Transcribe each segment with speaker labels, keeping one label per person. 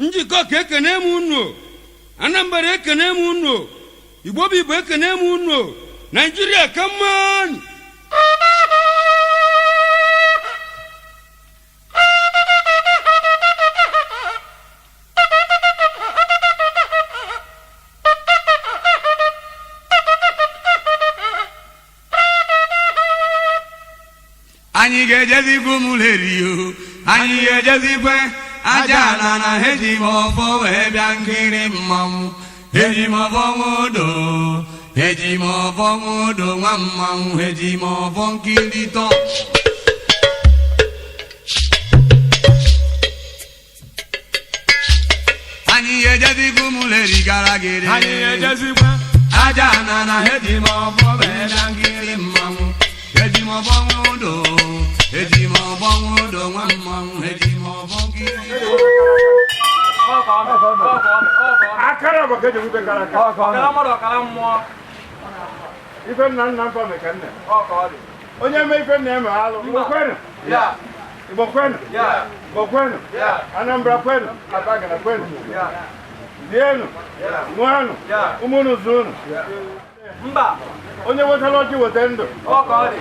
Speaker 1: Njikọ ka ekene m unu. Anambra, ekene m unu. Igbo bụ Igbo, ekene m unu. Naijiria ka mmanụ.
Speaker 2: Anyị ga-ejezikwa ụmụlerio, anyị ga-ejezikwe aja ala na eji m ọfọ wee bịa nkiri mmanwụ. Eji m ọfọ nwodo, eji m ọfọ nwodo nwa mmanwụ, eji m ọfọ nkiri tọ. Anyị ga-ejezikwa ụmụleri gara gịrị.
Speaker 3: Anyị ejezikwa
Speaker 2: aja na na eji m ọfọ wee bịa nkiri mmanwụ. Eji m ọfọ nwodo, eji m ọfọ nwodo nwa mmanwụ, eji m ọfọ nkiri.
Speaker 3: Akara bụ ka eji ewute kara aka.
Speaker 4: Ọkara mmadụ, ọkara mmụọ.
Speaker 3: Ife nna nna mfa mee ka nne
Speaker 4: Ọ ka ọ dị.
Speaker 3: Onye mee ife nna ya mere alụ. Igbo kwenu!
Speaker 4: Ya.
Speaker 3: Igbo kwenu!
Speaker 4: Ya.
Speaker 3: Igbo kwenu!
Speaker 4: Ya.
Speaker 3: Anambra kwenu! Abagana kwenu!
Speaker 4: Ya.
Speaker 3: Lienu, ṅụanụ!
Speaker 4: Ya.
Speaker 3: Ụmụnụ zụnụ.
Speaker 4: Mba.
Speaker 3: Onye wetara ọjị weta ndụ.
Speaker 4: Ọ ka ọ dị.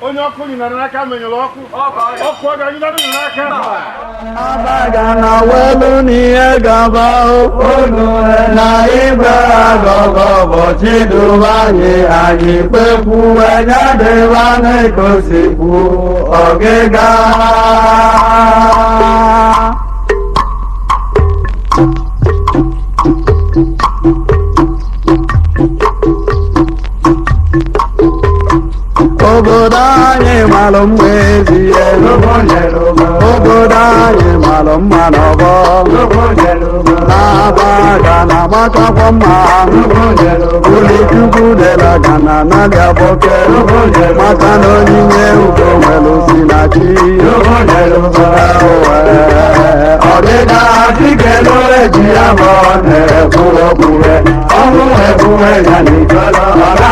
Speaker 3: Onye ọkụ nyụnara n'aka menyụrụ ọkụ.
Speaker 4: Ọ ka ọ dị.
Speaker 3: Ọkụ ọ ga-anyụnara unu n'aka.
Speaker 5: Abagana welu n'ihe gaba unu na igwe agọgọ ụbọchị duba anyị, anyị kpekwuwe ya dịba na-ekosikwu ọgịga. Obodo anyị malụ mma ezie, obodo anyị malụ mma n'ọbọ na-aba ga na agbakakwa mma. Ụlọchukwu dela ga na anaghị abọke maka na onyinye ugo nwere si na chi. Ọdịda dike eji ya ma ọ na-ekwu okwuwe ọnwụ ekwuwe ya n'ikolo ọla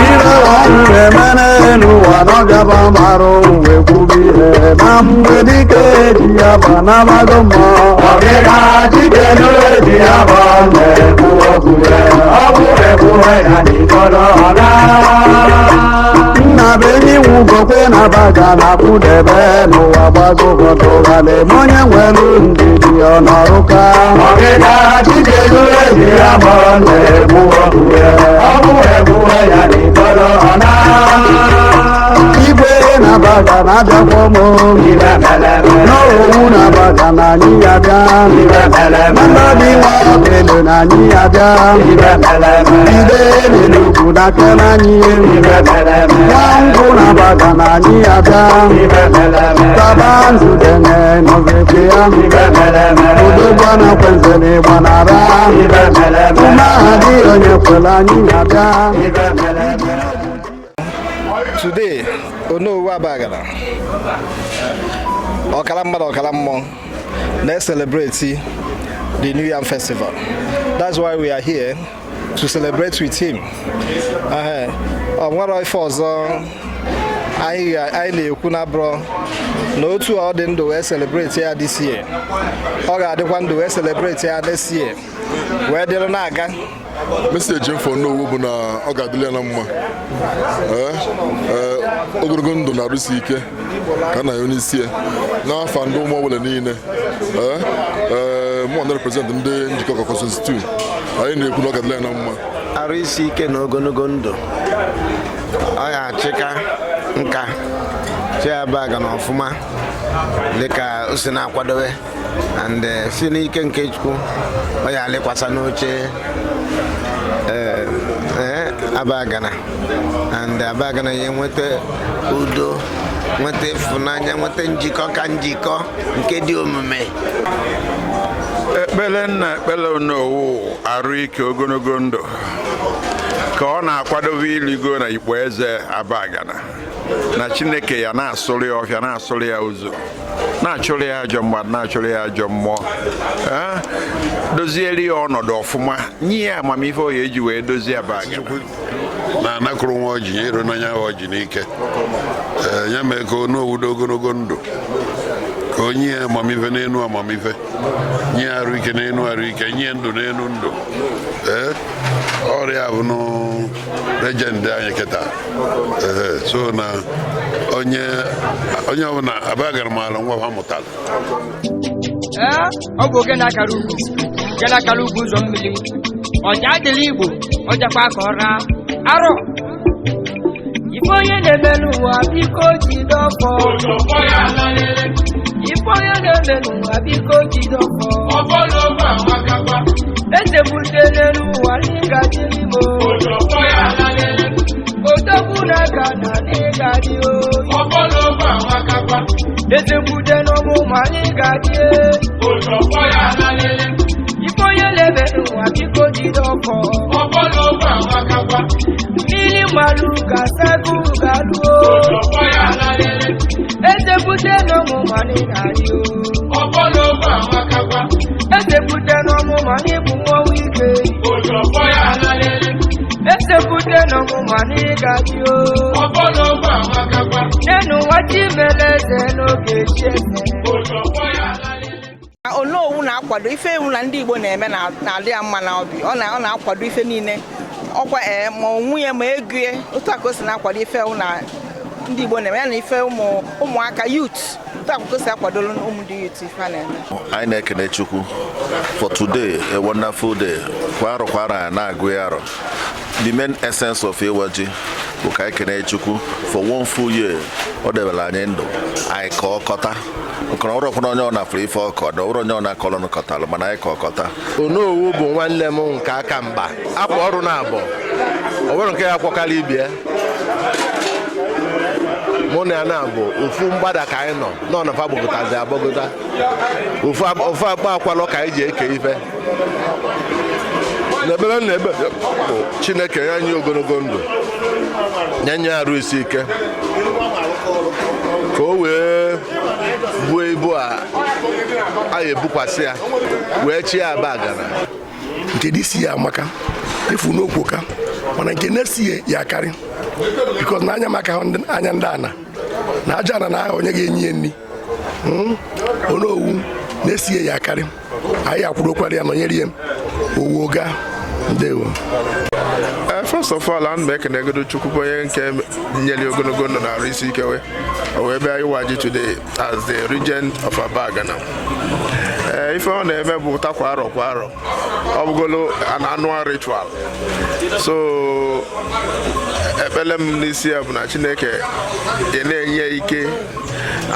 Speaker 5: ire ọnwụ emere n'ụwa n'ọbịaba mara uwe kwubi ihe na mgbe dike eji ya ba n'amago mmụọ. Ọdịda dike eji ya ma ọ na-ekwu okwuwe ọnwụ ekwuwe ya n'ikolo ọla. Nna be enyi nwugokwe na baga na kwudebe n'ụwa gbago ụfọdụ ụghalị ma onye nwere ndidi ọ nọrụka. Ọdịda dike eji ya ma ọ na-ekwu okwuwe ọnwụ ekwuwe ya n'ikolo ọla. Igwe na baga na-abịakwa m n'owu na baga na anyị ya bịa mmadụ nwa okele na anyị ya bịa ide n'enugwu na kele anyị nwa nkwụ na baga na anyị ya bịa taba nzudene nọzekwe ya odogwa na kwenze na ịgbanara mahadị onye kwele anyị ya bịa.
Speaker 6: Today, Onowu Abagana, ọkara mmadụ, ọkara mmụọ, na-celebrate the New Yam Festival. That's why we are here to celebrate with him. Ọ nwere ife ọzọ anyị na-ekwu na bụrụ na otu ọ dị ndụ wee celebrate ya this year, ọ ga-adịkwa ndụ wee celebrate ya next year wee dịrị na-aga.
Speaker 7: Message m for Onowu bụ na ọ ga-adịrị ya na mma. Ee, ee, ogologo ndụ na-arụsi ike ka na ya onye isi ya n'afa ndị ụmụ ọbụla niile. Ee, ee, mụ na represent ndị njikọ constituency 2, anyị na-ekwu na ọ ga-adịrị ya na mma.
Speaker 8: Arụ isi ike na ogologo ndụ, ọ ga-achịka nka chiabaga na ọfụma dịka o si na-akwadobe and si n'ike nke Chukwu ọ ya alekwasa n'oche Abagana and Abagana ya enweta udo, nweta ịfụnanya, nweta njikọ ka njikọ nke dị omume.
Speaker 9: Ekpere nna ekpere Onowu, arụ ike, ogologo ndụ, ka ọ na-akwadobe iligo na ikpo eze Abagana, na Chineke ya na-asụrụ ya ọfịa, na-asụrụ ya ụzọ, na-achụrụ ya ajọ mmadụ, na-achụrụ ya ajọ mmụọ. Doziere ya ọnọdụ ọfụma, nye ya amamife ọ ya eji wee dozie Abagana.
Speaker 7: Na anakụrụ nwa ọjị ya ero n'anya ọjị n'ike. Ee, ya mee ka Onowu dị ogologo ndụ ka
Speaker 10: Ka onye ya amamife n'enu amamife, nye ya arụ ike n'enu arụ ike, nye ndụ n'enu ndụ. Ee, ọrịa bụ nụ legend anyị kịta. Ee, so na onye onye ọbụla abagara m ala ngwa ha mụtara.
Speaker 11: Ee, ọ bụ oge na-akara ugwu nke na-akara ugwu ụzọ mmiri ọja adịla Igbo ọjakwa ka ọ raa arọ. Ife onye na-eme n'ụwa, biko jide ọfọ. Ife onye na-eme n'ụwa, biko jide ọfọ. Eze butele n'ụwa n'ịga dị n'imo odogwu na-aga na n'ịga dị o. Eze bute n'ọmụmụ anyị ga-adị. Ife onye na-eme n'ụwa, biko jide ọfọ. Mmiri mmalụ ga-asago ga-alụo. Eze bute n'ọmụmụ anyị ga-adị o. Eze bute n'ọmụmụ anyị bụ mmọnwụ ike. Eze bute n'ọmụmụ anyị ga-adị o. Nenu nwa Chimere eze n'oge chi eze.
Speaker 12: Onowu na-akwado ife ewu na ndị Igbo na-eme na-adị ya mma na obi. Ọ na-akwado ife niile ọkwa, ee, ma onwe ya ma ego ya. Otu a ka o si na-akwado ife ewu na ndị Igbo na-eme ya na ife ụmụ ụmụaka, youth. Otu a ka o si akwadoro ụmụ ndị youth ife a na-eme.
Speaker 13: Anyị na-ekene Chukwu for today, a wonderful day. Kwa arọ kwa arọ a na-agụ ya arọ. The main essence of ịwa ji bụ ka anyị kene Chukwu for one full year o debere anyị ndụ anyị ka ọ kọta nkọrọ ọrụ ọkwụna. Onye ọ na-afụrụ ife ọkọ na ọbụrụ onye ọ na-akọrọ nkọtalụ, mana anyị ka ọ kọta.
Speaker 14: Onowu bụ nwanne m nke aka mgba akwa ọrụ na abụọ ọ nwere nke ya kwọkarị ibie. Mụ na ya na-abụ ofu mgbada ka anyị nọ nọ na fa gbagọtazi agbagọta ofu ofu akpa akwalọ ka anyị ji eke ife n'ebere na ebe bụ Chineke ya nye ogologo ndụ, nye nye arụ isi ike, ka o wee buo ibu a a ebukwasị ya wee chi ya Abagana.
Speaker 15: Nke dị isi ya amaka efu n'okwu ka, mana nke na-esi ya akarị, because na anya m aka anya ndị ana na aja ana na aha onye ga-enye ya nri. Onowu na-esi ya akarị, anyị akwụdokwara ya, nọnyere ya owu ga. Ndewo.
Speaker 16: First of all, ana m ekenegodo Chukwu bụ onye nke nyere ogologo ndụ na arụ isi ike wee o wee bịa ịwa ji today as the regent of Abagana. Ee, ife ọ na-eme bụ ụta kwa arọ kwa arọ, ọ bụgolo an annual ritual. So ekpele m n'isi ya bụ na Chineke ya na-enye ya ike,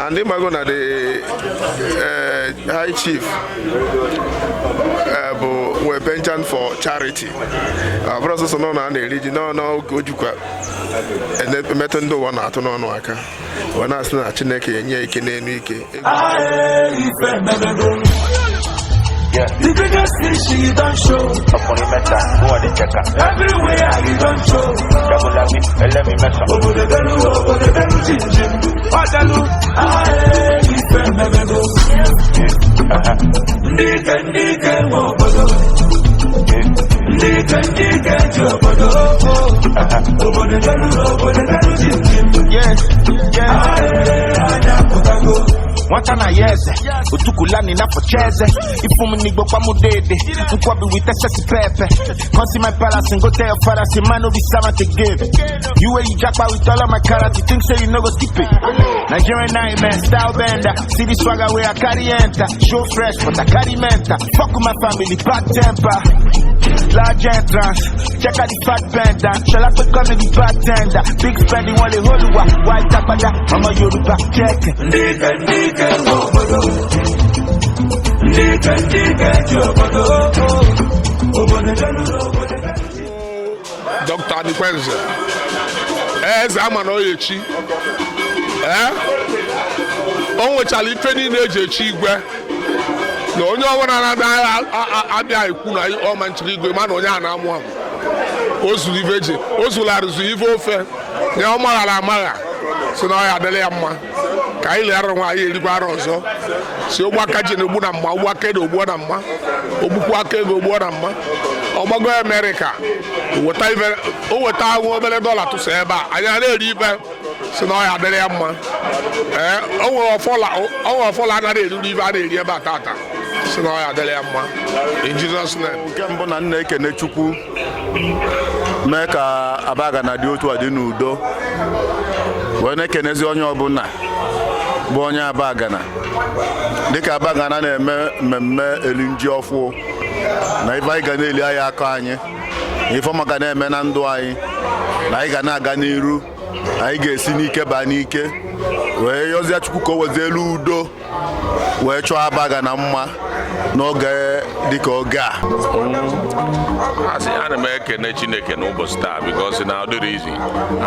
Speaker 16: and ịmago na the high chief bụ nwee penchant for charity. Ọ bụrụ sọsọ nọ na a na-eri ji n'oge o jikwa emetụ ndị ụwa na-atụ n'ọnụ aka wee na-asị na Chineke enye ya ike n'elu ike.
Speaker 5: The biggest fish you don't show.
Speaker 17: Ọkùnrin mẹ́ta, bó chẹ̀ka.
Speaker 5: Everywhere you don't show.
Speaker 17: Jagunlabi, ẹlẹ́mi mẹ́ta.
Speaker 5: Obodo delu, obodo delu jinjim. Ọdalu, aye, ife mebego. Ndị ike, ndị ike nwe obodo. Ndị ike, ndị ike ji obodo. Obodo delu, obodo delu jinjim.
Speaker 17: Yes.
Speaker 5: Aye, anya pụtago.
Speaker 17: Nwata na ya eze otukulani n'afọcha eze ifum n'igbo kwamudede nkwabi with excess pepper. Come see my palace and go tell your father say man no be servant again. You wey you japa with all of my character, think say you no go skip it. Nigerian nightmare style bender, see the swagger wey I carry enter. Show fresh but I carry mental. Fuck with my family, bad temper. Large entrance, check out the fat bender. Shall I become the bartender? Big spending wale holuwa, white agbada, ọmọ Yorùbá, check it.
Speaker 5: Ndị ike, ndị ike nwe obodo. Ndị ike, ndị ike ji obodo. Obodo delu, obodo delu.
Speaker 18: Dr. Anikwenze, eze ama na ọ echi, ee, o nwechara ife niile eji echi igwe na onye ọbụla na-abịa abịa ekwu na ọma nchiri igwe, ma na onye a na-amụ amụ o zuru ife eji o zularịzụ ife ofe na ọ maghara amagha si na ọ ya adịla ya mma ka anyị leghara nwa anyị erikwa arọ ọzọ si ogbu aka ji na-egbu na mma, ogbu aka ede ogbuo na mma, ogbukwu aka ego ogbuo na mma. Ọgbago Amerịka, o weta anwụ obere dọla tụsa ebe a, anyị a na-eri ife. Si na ọ ya adịrị ya mma. Ee, o nwere ọfọla anaghị eriri ibe a na-eri ebe a tata. Si na ọ ya adịrị ya mma. In Jesus name.
Speaker 19: Nke mbụ na nna ekene Chukwu mee ka Abagana dị otu a dị n'udo, wee na-ekenezi onye ọbụla bụ onye Abagana dịka Abagana na-eme mmemme eri ji ọfụ na ife anyị ga na-eli anyị aka anyị na ife ọma ga na-eme na ndụ anyị, na anyị ga na-aga n'iru, anyị ga-esi n'ike baa n'ike, wee yọzie Chukwu ka o wezie elu udo wee chọọ Abagana mma n'oge dịka oge a.
Speaker 9: Asị ana m ekene Chineke n'ụbọchị taa, because na ọ dịrị izi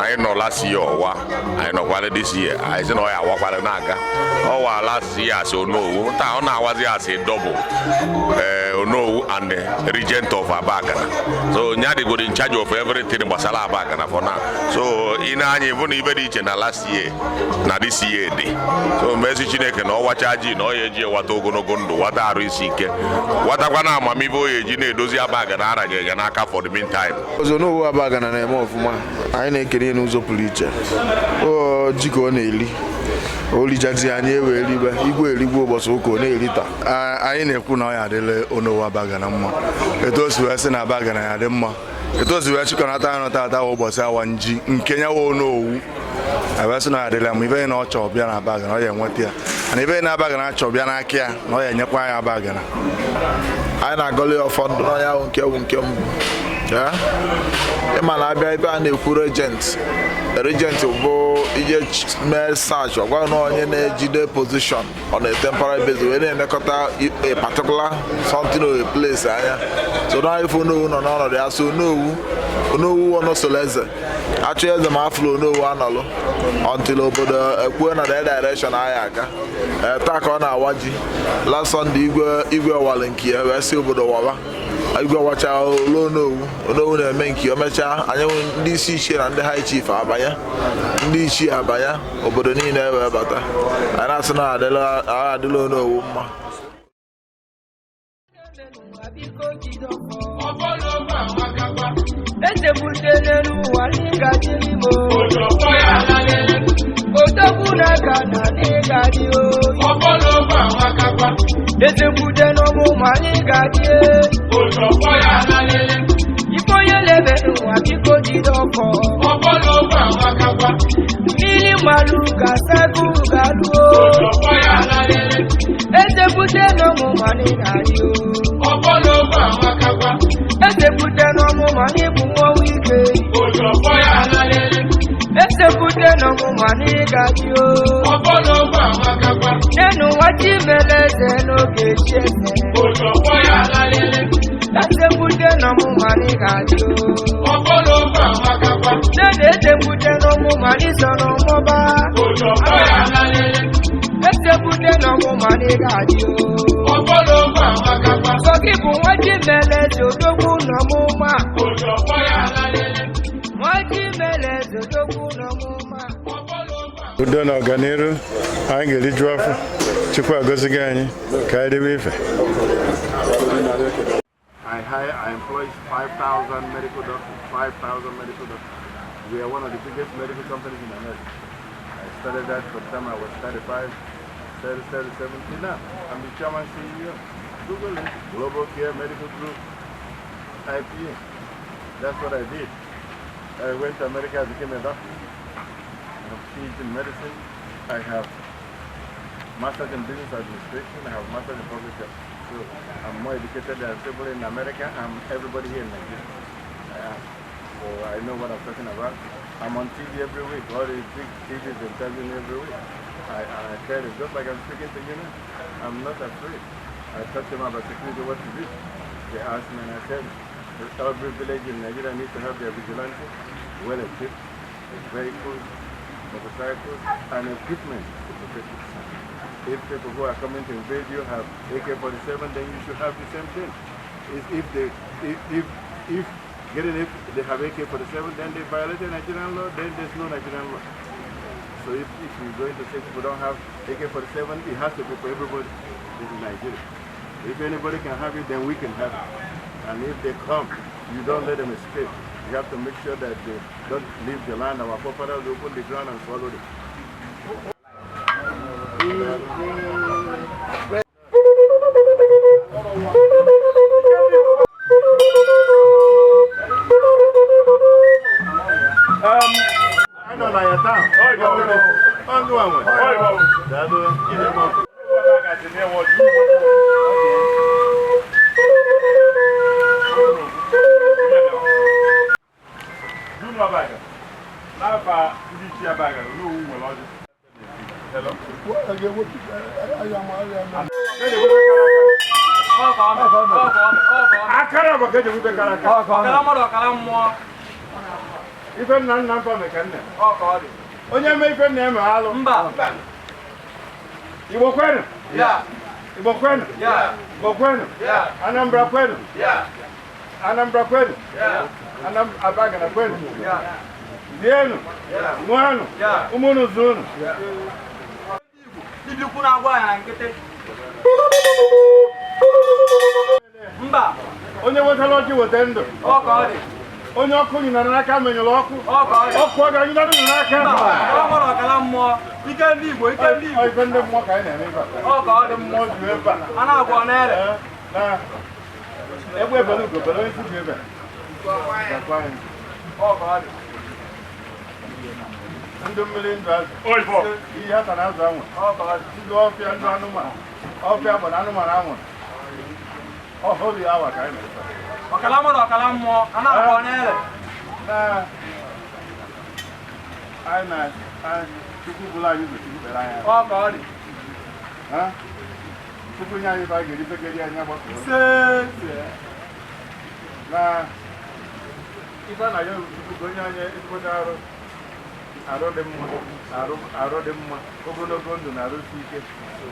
Speaker 9: anyị nọ last year ọwa, anyị nọkwara this year, anyị sị na ọ ya awakwara na-aga ọwa. Last year asị Onowu, taa ọ na-awazi asị double, ee, Onowu and the regent of Abagana. So nya dịgoro in charge of everything gbasara Abagana for now. So ị na-anya ịbụ na ibe dị iche na last year na this year dị. So mezi Chineke na ọ wacha ji na ọ ya eji wata ogologo ndụ, wata arụ isi ike, watakwa na amamihe o ya eji na-edozi Abagana aranyere ya n'aka for the meantime.
Speaker 16: Ọzọ n'owu Abagana na-eme ọfụma. Anyị na-ekene ya n'ụzọ pụrụ iche. O ji ka ọ na-eli olijazi anyị ewe eribe igwe erigwe ụbọchị ụka ọ na-eri taa.
Speaker 20: Anyị na-ekwu na ọ ya adịla Onowu Abagana mma, etu o si wee sị na Abagana ya dị mma, etu o si wee chịkọnata anụ tata wụ ụbọchị awa nji nke ya wụ Onowu, wee sị na ya adịla mma. Ife na ọ chọọ bịa na Abagana, ọ ya enweta ya, mana ife na Abagana achọ bịa n'aka ya, na ọ ya enyekwa ya Abagana.
Speaker 16: Anyị na-agọli ya ọfọ ndụ n'ọnya ahụ nke bụ nke mbụ. Ịma na abịa ebe a na-ekwu regent, regent bụ ije mee search, ọ gwa na onye na-ejide position on a temporary basis wee na-elekọta a particular something or a place anya. So na ife Onowu nọ n'ọnọdụ ya, so Onowu, Onowu ọnọsolo eze achọ eze ma afụlụ Onowu anọlụ until obodo ekwuo na the direction anyị aga. Ee, taa ka ọ na-awa ji. Last Sunday igwe, igwe wali nke ya wee sị obodo wawa. Igwe wacha olu Onowu, Onowu na-eme nke o mechaa, anyị ndị isi ichie na ndị high chief abanye, ndị ichie abanye, obodo niile wee bata. Anyị na-asị na adịla adịla Onowu mma.
Speaker 11: Eze butere n'ụwa n'ịga dị n'imo odogwu na-aga na n'ịga dị o. Eze bute n'ọmụmụ anyị ga-adị. Ife onye lebe n'ụwa, biko jide ọfọ. Mmiri mmalụ ga-asago ga-alụo. Eze bute n'ọmụmụ anyị ga-adị o. Eze bute n'ọmụmụ anyị bụ mmọnwụ ike. Eze bute n'ọmụmụ anyị ga-adị o. Nenu nwa chi mere eze n'oge chi eze. Eze bute n'ọmụmụ anyị ga-adị o. Nenu eze bute n'ọmụmụ anyị so n'ọmụba. Eze bute n'ọmụmụ anyị ga-adị o. Sọ gị bụ nwa chi mere eze odogwu n'ọmụma. Nwa chi mere eze odogwu n'ọmụma.
Speaker 20: Udo na ọganiru anyị ga-eriju afọ. Chukwu agọzigo anyị ka anyị debe ife.
Speaker 3: I hire, I employ 5,000 medical doctors, 5,000 medical doctors. We are one of the biggest medical companies in America. I started that from the time I was 35, 37, 70 now. I'm the chairman CEO. Google it, Global Care Medical Group, IPA. That's what I did. I went to America, I became a doctor. I have PhD in medicine. I have master's in business administration. I have master's in public health. So I'm more educated than people in America and everybody here in Nigeria. I am. So I know what I'm talking about. I'm on TV every week. All the big TVs interview me every week. I tell you, just like I'm speaking to you now, I'm not afraid. I talk to them about security, what to do. They ask me and I tell them. Every village in Nigeria needs to have their vigilante, well equipped, with vehicles, motorcycles, and equipment to protect itself. If people who are coming to invade you have AK-47, then you should have the same thing. If they, if getting if they have AK-47, then they violated Nigerian law, then there's no Nigerian law. So if you're going to say people don't have AK-47, it has to be for everybody. This is Nigeria. If anybody can have it, then we can have it. And if they come You don't let them escape. You have to make sure that they don't leave the land. Our forefathers opened the ground and swallowed it. I know na your town.
Speaker 4: Ọkara mmadụ, ọkara mmụọ.
Speaker 3: Ife nna nna mfa meka nne. Onye mee ife nna eme alụ.
Speaker 4: Mba.
Speaker 3: Igbo kwenu.
Speaker 4: Ya.
Speaker 3: Igbo kwenu.
Speaker 4: Ya.
Speaker 3: Igbo kwenu.
Speaker 4: Ya.
Speaker 3: Anambra kwenu.
Speaker 4: Ya.
Speaker 3: Anambra kwenu.
Speaker 4: Ya.
Speaker 3: Anambra Abagana kwenu.
Speaker 4: Ya.
Speaker 3: Rienu. Ṅụanụ. Ụmụnụ zụnụ.
Speaker 4: Dibịa ukwu na-agwa ya na nkịtị. Mba.
Speaker 3: Onye wetara ọjị weta ndụ.
Speaker 4: Ọ ka ọ dị.
Speaker 3: Onye ọkụ nyụnara n'aka menyụrụ ọkụ.
Speaker 4: Ọ ka ọ dị.
Speaker 3: Ọkụ ọ ga-anyụnara unu n'aka.
Speaker 4: Mba. Ọkara mmadụ, ọkara mmụọ. Ike ndị Igbo, ike ndị Igbo.
Speaker 3: Ọ ife ndị mmụọ ka anyị na-eme ife a.
Speaker 4: Ọ ka ọ dị.
Speaker 3: Ndị mmụọ ju ebe a.
Speaker 4: A na-agwa ọ na-ere.
Speaker 3: Na egbe ebele ugo bele onye isi ju ebe. Gakwa anyị.
Speaker 4: Ọ ka ọ dị.
Speaker 3: Ndụ mmiri, ndụ azụ. Iyi ata na azụ anwụ.
Speaker 4: Ọ ka ọ dị.
Speaker 3: Ndụ ọfịa, ndụ anụmanụ. Ọfịa bụ na anụmanụ anwụrụ. Ọ holy hour ka anyị na-efe.
Speaker 4: Ọkara mmadụ, ọkara mmụọ. A na-agwa ọ na-ere.
Speaker 3: Na anyị na anyị Chukwu bụrụ anyị ụzọ, Chukwu kpere anyị
Speaker 4: Ọ ka ọ dị.
Speaker 3: Ha? Chukwu nye anyị ife anyị ga-eri fekeri anyị agbakọ.
Speaker 4: Ise.
Speaker 3: Na ife a na-ayọ Chukwu ka onye anyị ezigbote arụ arụ dị mma, arụ arụ dị mma, ogologo ndụ na arụsi ike,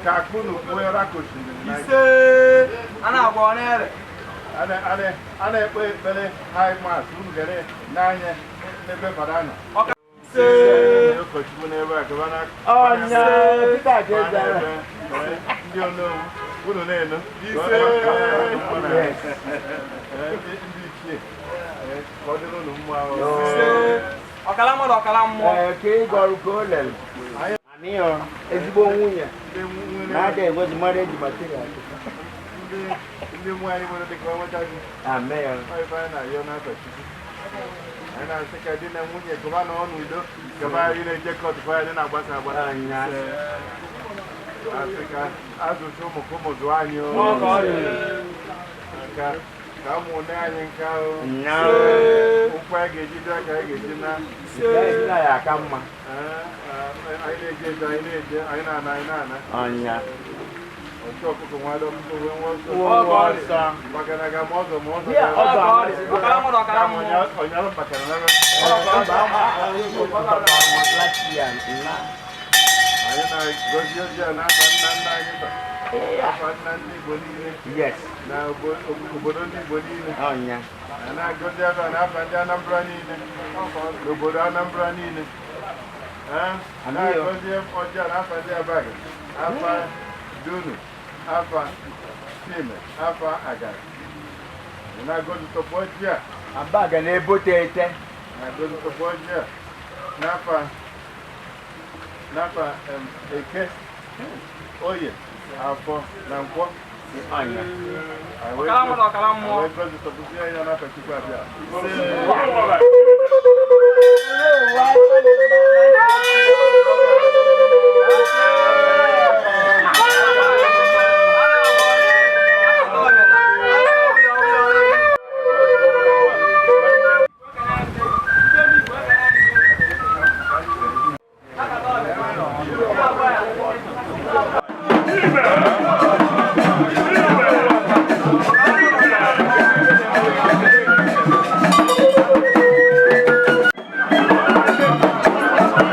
Speaker 3: ka akụ na ukwu raka osimiri n'anya.
Speaker 4: Ise. A na-agwa ọ na-ere.
Speaker 3: A na-ekpe ekpere high mass unu gere n'anya n'ebe fada nọ.
Speaker 4: Ise.
Speaker 3: Ụkọchukwu n'ebe a gaba na
Speaker 5: Ọnya, Peter Kezara.
Speaker 3: Ndị onowu unu na-enu.
Speaker 5: Ise.
Speaker 3: Ndị ichie, ka ọ dịrị unu mma.
Speaker 4: Ise. Ọkara mmadụ, ọkara mmụọ.
Speaker 5: Ee, ka ị gọrọ ka o lere. Amị ọ, ezigbo nwunye. Na-ada enwezi marriage material.
Speaker 3: Ndị nwe anyị nwere dịka ọnweta gị.
Speaker 5: Amị ọ.
Speaker 3: Ọ ife anyị na-ayọ n'afọ Chukwu. Anyị na-asị ka di na nwunye gaba na ọnụ udo, gaba anyị na-eje kọtụ kwa anyị na-agbasa agbasa. Asị ka azụcha ụmụ ka ụmụ zụọ anyị o.
Speaker 4: Ọ ka ọ dị.
Speaker 3: Ka ka ụmụ nne anyị nka o.
Speaker 5: Nya.
Speaker 3: Ụkwụ anyị ga-eji bịa ka anyị ga-eji na.
Speaker 5: Ise. Na ya aka mma.
Speaker 3: Anyị na-eje eje, anyị na-eje, anyị na-ana, anyị na-ana.
Speaker 5: Ọnya.
Speaker 3: Ọchụ ọkụkọ nwa ada ọkụkọ wee nwa ọsọ.
Speaker 5: Nwa ọsọ.
Speaker 3: Maka na ga ma ọzọ ma ọzọ.
Speaker 5: Ya,
Speaker 4: Ọ ka ọ dị. Ọkara mmadụ, ọkara mmụọ.
Speaker 3: Ọnyalụ mkpakara n'ebe. Anyị na-agọzi ozi a n'afa nna nna anyị ba. Afa nna ndị Igbo niile.
Speaker 5: Yes.
Speaker 3: Na obodo ndị Igbo niile.
Speaker 5: Ọnya.
Speaker 3: A na-agọzi ebe a n'afa ndị Anambra niile. N'obodo Anambra niile. Na-agọzi ọjị a n'afa ndị Abaga. Afa Dunu. Afa Sime. Afa Agara. Na-agọzi tọpụ ọjị a.
Speaker 5: Abaga na-ebote ete.
Speaker 3: Na-agọzi tọpụ ọjị a n'afa Eke, Oye, Afọ na Nkwọ.
Speaker 5: Ọnya.
Speaker 4: Ọkara mmadụ, ọkara mmụọ.
Speaker 3: Wee gọzi tọpụzie ya n'afa Chukwu abịa.
Speaker 5: Thank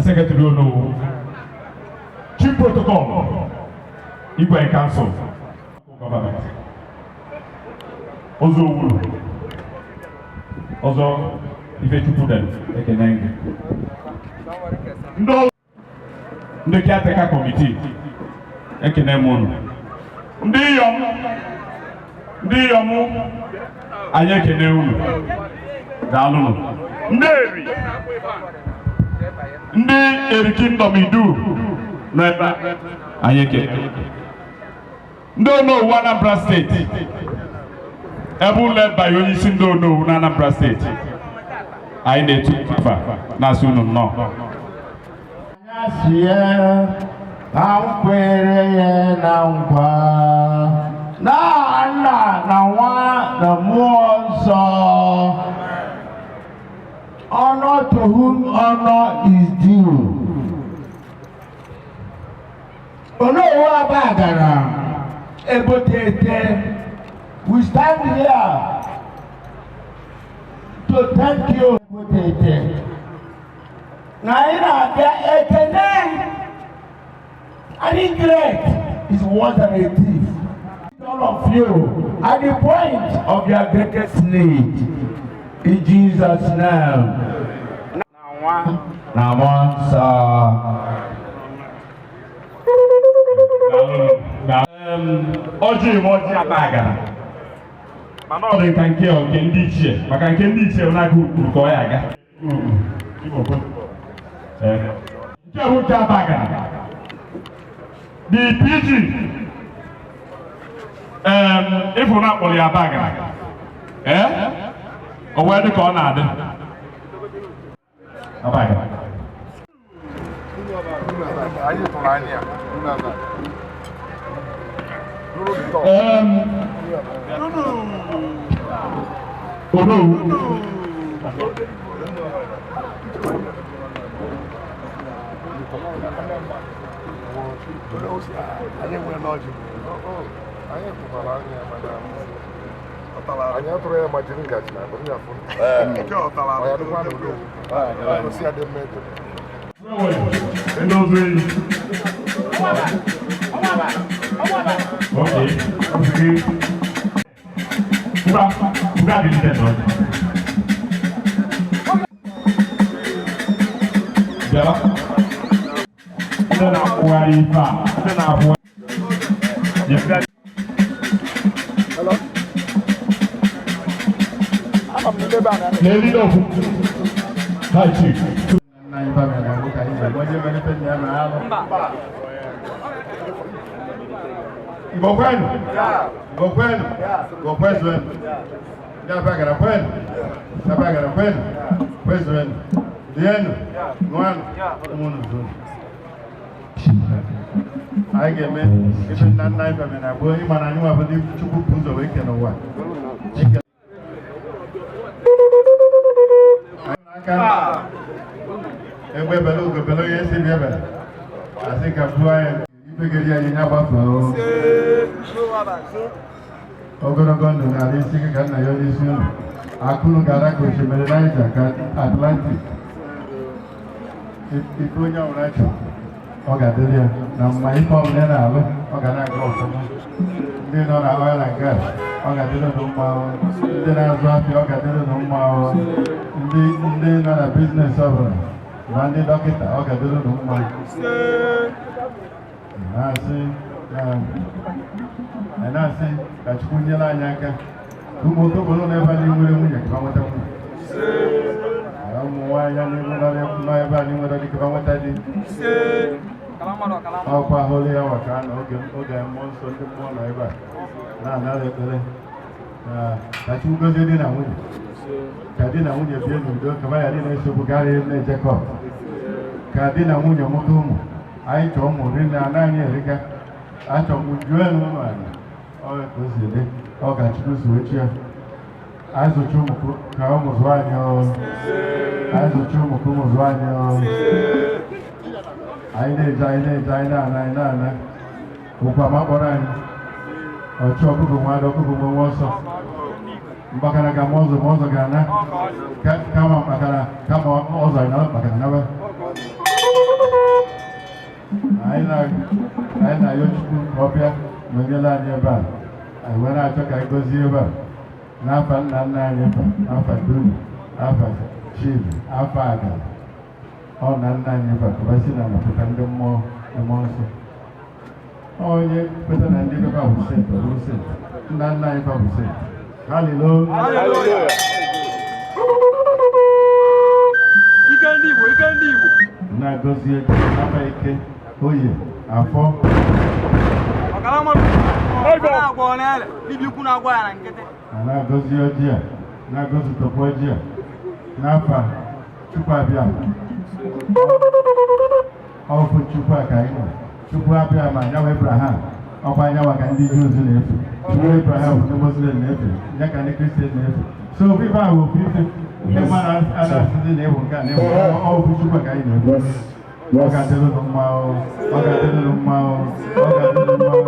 Speaker 21: Secretary Onowu, Chief Protocol, Igwe Council, Government, Ọzọ Owuru, Ọzọ Ifechukwu dem, ekene gị. Ndị ndị caretaker committee, ekene m unu. Ndị iyom anyị ekene unu. Daalụnụ. Ndị Eri Kingdom Idu nọ ebe a, anyị ekene. Ndị Onowu Anambra Steeti, ebe ụlọ ebaghị onye isi ndị Onowu na Anambra Steeti, anyị na-etu afa na-asị unu nnọọ.
Speaker 22: Sie ka m kwere ya na nkwa na Nna na Nwa na Mmụọ Nsọ. Honor to whom honor is due. Onowu Abagana Ebotete, we stand here to thank you, Ebotete. Na anyị na-abịa ekene. An ingrate is worse than a thief. All of you at the point of your greatest need. In Jesus' name. Na Mmụọ Nsọ.
Speaker 21: Ọjị bụ ọjị Abagana, mana ọ dị ka nke ndị ichie, maka nke ndị ichie bụ n'aka ukwu ka ọ ya aga. Nke bụ nke Abagana, the PG ịfụ na akpọrọ ya Abagana, ee, o wee dị ka ọ na-adị Abagana.
Speaker 3: Anyị tụrụ anya ya.
Speaker 21: Onowu.
Speaker 3: Anyị nwere n'ọjị. Anyị tụkwara anya, mana anyị atụrụ ya ma jiri ngaji na akpịrị afọ. Ọ ya dịkwa n'onowu. Gosi ya dị mma edo.
Speaker 21: Ndị ọzọ enyi. Okay. Okay. Ngwa, ngwa dị ndị ọzọ. Bịara. Ndị na-akwụgharị ife a, ndị na-akwụgharị.
Speaker 3: Hello? Ama m n'ime ebe a na
Speaker 21: N'elu n'okwu. Hi, Chief.
Speaker 22: Nna anyị Abagana bụ ka anyị na-eme onye mere nna ya ma alụ.
Speaker 23: Igbo kwenu! Igbo kwenu! Igbo kwezuenu! Ndị Abagana kwenu! Ndị Abagana kwenu! Kwezuenu! Rienu! Ṅụanụ! Ụmụnụ zuru. Anyị ga-eme ife nna nna anyị mere na gboo. Ịma na anyị nwa bụ ndị Chukwu bụ ụzọ wee kee n'ụwa. Aka egbe bele ugo bele, onye si bịa bele asị ka buo anyị ibegeri anyị ya gbafee ogologo ndụ na ala isi ka nna ya onye isi unu akụrụ gara ka osimiri Niger ka Atlantic. Ife onye ọbụla chọrọ, ọ ga-adịrị ya na mma. Ife ọbụla ya na-alụ, ọ ga na-aga ọfụma. Ndị nọ na oil and gas, ọ ga-adịrị unu mma. Ndị na-azụ afịa, ọ ga-adịrị unu mma. Ndị nọ na business ọbụla, ma ndị dọkịta, ọ ga-adịrị unu mma. Na-asị na na-asị ka Chukwu nyere anyị aka ka ụmụ okokoro n'ebe anyị nwere nwunye ka ha nweta nwunye, ka ụmụ nwaanyị anyị nọ ebe anyị nwere di ka ha nweta di. Ọkwa holy hour ka a nọ oge oge mmụọ nsọ, ndị mmụọ nọ ebe a na-anara ekpere na ka Chukwu gozie di na nwunye, ka di na nwunye bie n'udo, ka ya dị na-esogbukarị na-eje court, ka di na nwunye mụta ụmụ. Anyị chọọ ụmụ rinne, anaghị erika achọ m juo elu ụlọ anyị. Ọ ka o si dị, ọ ka Chukwu si wee chi ya. Anyị zụcha ụmụ ka ụmụ zụọ anyị ọ. Anyị zụcha ụmụ ka ụmụ zụọ anyị ọ. Anyị na-eje, anyị na-eje, anyị na-ana, anyị na-ana. Ụkwa ma kpọrọ anyị ọchụ ọkụkọ nwa ada, ọkụkọ nwe nwa ọsọ mgbakara ka ma ọzọ ma ọzọ ga-ana kama mkpakara kama ọzọ anyị nara mkpakara nawe. Anyị na-ayọ Chukwu ka ọ bịa nọnyere anyị ebe a. Anyị wee na-achọ ka anyị gọzie ebe a n'afa nna nna anyị fa, n'afa dunu, afa chief, afa agara ọ na nna anyị fa kọbasi na napụta ndị mmụọ, mmụọ nsọ. Onye kweta na ndị bebe bụ saint, ọ bụrụ saint. Nna nna anyị fa bụ saint. Hallelujah.
Speaker 4: Ike ndị Igbo, ike ndị Igbo.
Speaker 23: Na-agọzie n'afa eke, oye, afọ.
Speaker 4: Ọkala mmadụ ọ na-agwọ ọ na-ele dibịa ukwu na-agwa ya na nkịtị.
Speaker 23: A na-agọzi ọjị a, na-agọzitọkwa ọjị a n'afa Chukwu abịa. Ọfụ Chukwu a ka anyị nwe. Chukwu abịa ma nyawa Abraham, ọkwa nyawa ka ndị Jews na-efe. Chukwu Abraham bụ ndị Muslim na-efe ya, ka ndị Kristian na-efe. So ofu ife ahụ, ofu ife ndị mmadụ a na-asịzi na ewu nke a na-ewu. Ọfụ Chukwu a ka anyị na-efe. Ọ ga-adịrị unu mma o, ọ ga-adịrị unu mma o, ọ ga-adịrị unu mma o.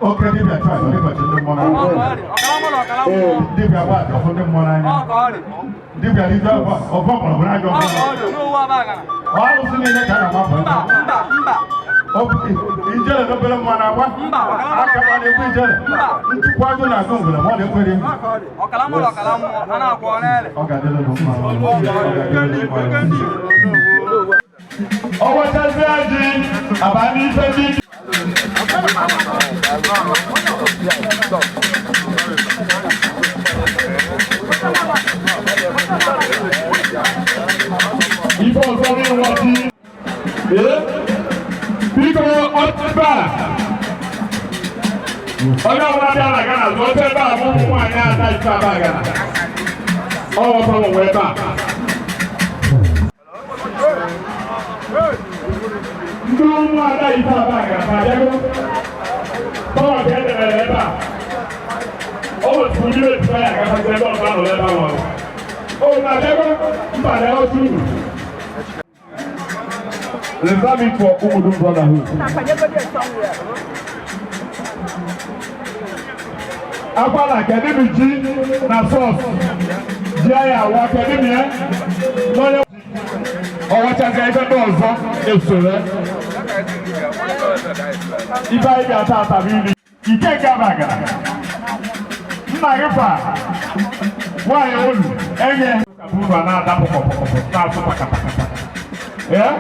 Speaker 23: Oke dibịa chụ aja dịkọchị ndị mmụọ n'anya.
Speaker 4: Ọkala mmadụ, ọkala mmụọ.
Speaker 23: Dibịa gba aja ọfụ ndị mmụọ n'anya.
Speaker 4: Ọ ka ọ dị.
Speaker 23: Dibịa riju ọfọ ọfọ mgbọrọgwụ n'ajọ
Speaker 4: Ọ
Speaker 23: ọfọ.
Speaker 4: ka ọ dị n'owu Abagana.
Speaker 23: Ọ arụsị niile ka a na-agbapụ.
Speaker 4: Mba, mba, mba.
Speaker 23: Ijele n'obere mmụọ na-agba aka ma na-ekwu ijele nchukwu agụ na-agụ ngwere ma ọ na-ekwere.
Speaker 4: Ọkala mmadụ, ọkala mmụọ, a na-agwọ ọ na-ele.
Speaker 23: Ọ ga-adịrị unu mma o. Ọ ga-adịrị unu mma o.
Speaker 21: Ọwachazie ji aba n'ife ndị ife ọzọ n'ịwa ji. Ee, biko, ebe a onye ọbụla bịa na Ghana zụọ oche ebe a bụ ụmụ nwaanyị ada ife Abagana. Ọ ghọtara onwe ebe a. Ndị ụmụada ife Abagana ma abịago tọwa ka edebere ebe a. O wetụrụ mmiri etuba ya agafazi ebe ọzọ anọrọ ebe ahụ. O na-abịago mba na otu uru. Reserve it for Umudu Brotherhood. Akwala kedu mi ji na sauce ji anyị awa kedu mi ya n'onye ọwachazi ife ndị ọzọ esoro ife anyị ga-ata ata bụ iri ike nke Abagana. Nna gị fa nwaanyị olu enye uru a na-ada pọkọpọkọpọ na-asụ pakapakapa ee.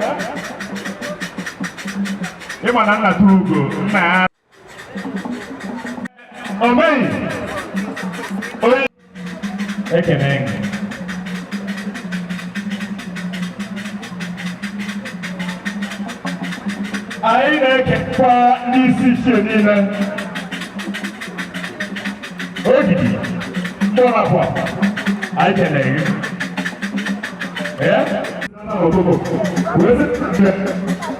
Speaker 21: Ịma na nna tụrụ ugo nna ya o meghị onye ekene gị. Anyị na-ekekwa ndị isi ichie niile ogidi mkpọrọpụ. Anyị kenere gị. Ee,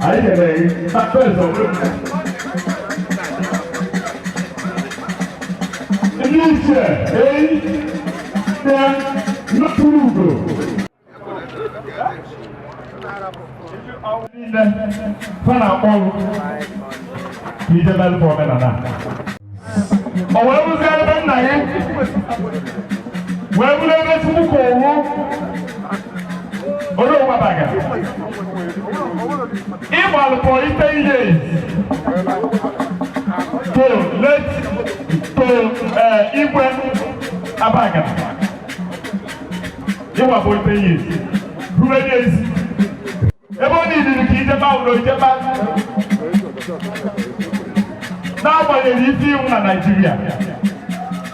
Speaker 21: anyị kenere gị. Ndị ichie eyi dị nnukwu ugo niile fa na-akpọ ka ije melụpụ omenala. O wee bụzie ebe nna gị wee bụrụ ebe Chukwu ka owu onye ụwabaga ịgbalụ for 10 years to late to Igwe Abagana. Ịgba for 10 years rube ezi ebe ọ niile ka ijeba ụlọ ijeba, n'agbanyeghị ife iwu na Naịjirịa,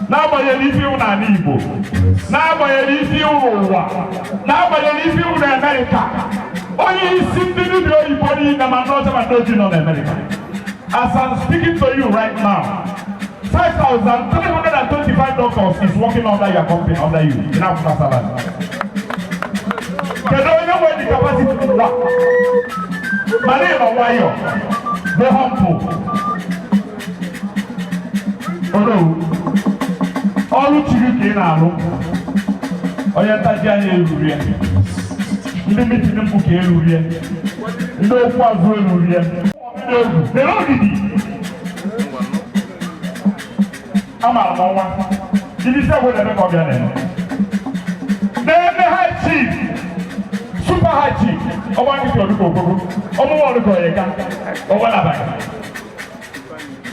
Speaker 21: n'agbanyeghị ife iwu n'ala Igbo, n'agbanyeghị ife iwu n'ụwa, n'agbanyeghị ife iwu na Amerịka. Onye isi ndị dibịa oyibo niile, ma ndị ọcha ma ndị ojii nọ n'Amerika. As I'm speaking to you right now, 5,325 doctors is working under your company, under you. In Africa salary. Kedu onye nwere the capacity to do that? Mana ị nọ nwayọ, dị humble. Onowu, ọrụ chiri ka ị na-alụ, onye ntaji anya eruru ya, ndị meeting mkpu ka eruru ya, ndị okwu azụ eruru ya, ndị egwu, lere ogidi. Amaara m ọnwa, ndị isi agwa na-eme ka ọ bịa na-eme. N'ebe high chief, super high chief, ọgba nkịtị ọdụka okpoko, ọmụmụ ọdụka oyeka, ọgba n'abalị.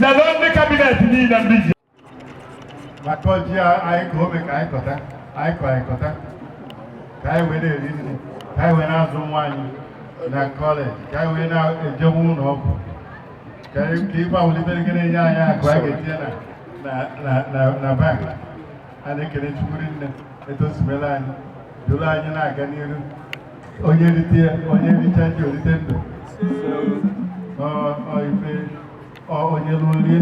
Speaker 21: Lelee ndị cabinet niile ndị ji.
Speaker 23: Maka ọjị anyị ka ome ka anyị kọta, anyị kọ, anyị kọta ka anyị wee na-eri nri, ka anyị wee na-azụ nwa anyị na college, ka anyị wee na-ejewu ụlọ ọgwụ, ka anyị ka ife awụlitere nke na-enye anyị akụ anyị ga-etinye na bank. A na-ekele Chukwu nne etu o si mere anyị, duru anyị na-aga n'iru. Onye rite, onye richa ji orite ndụ. Ọ ife ọ onye lụọ rie.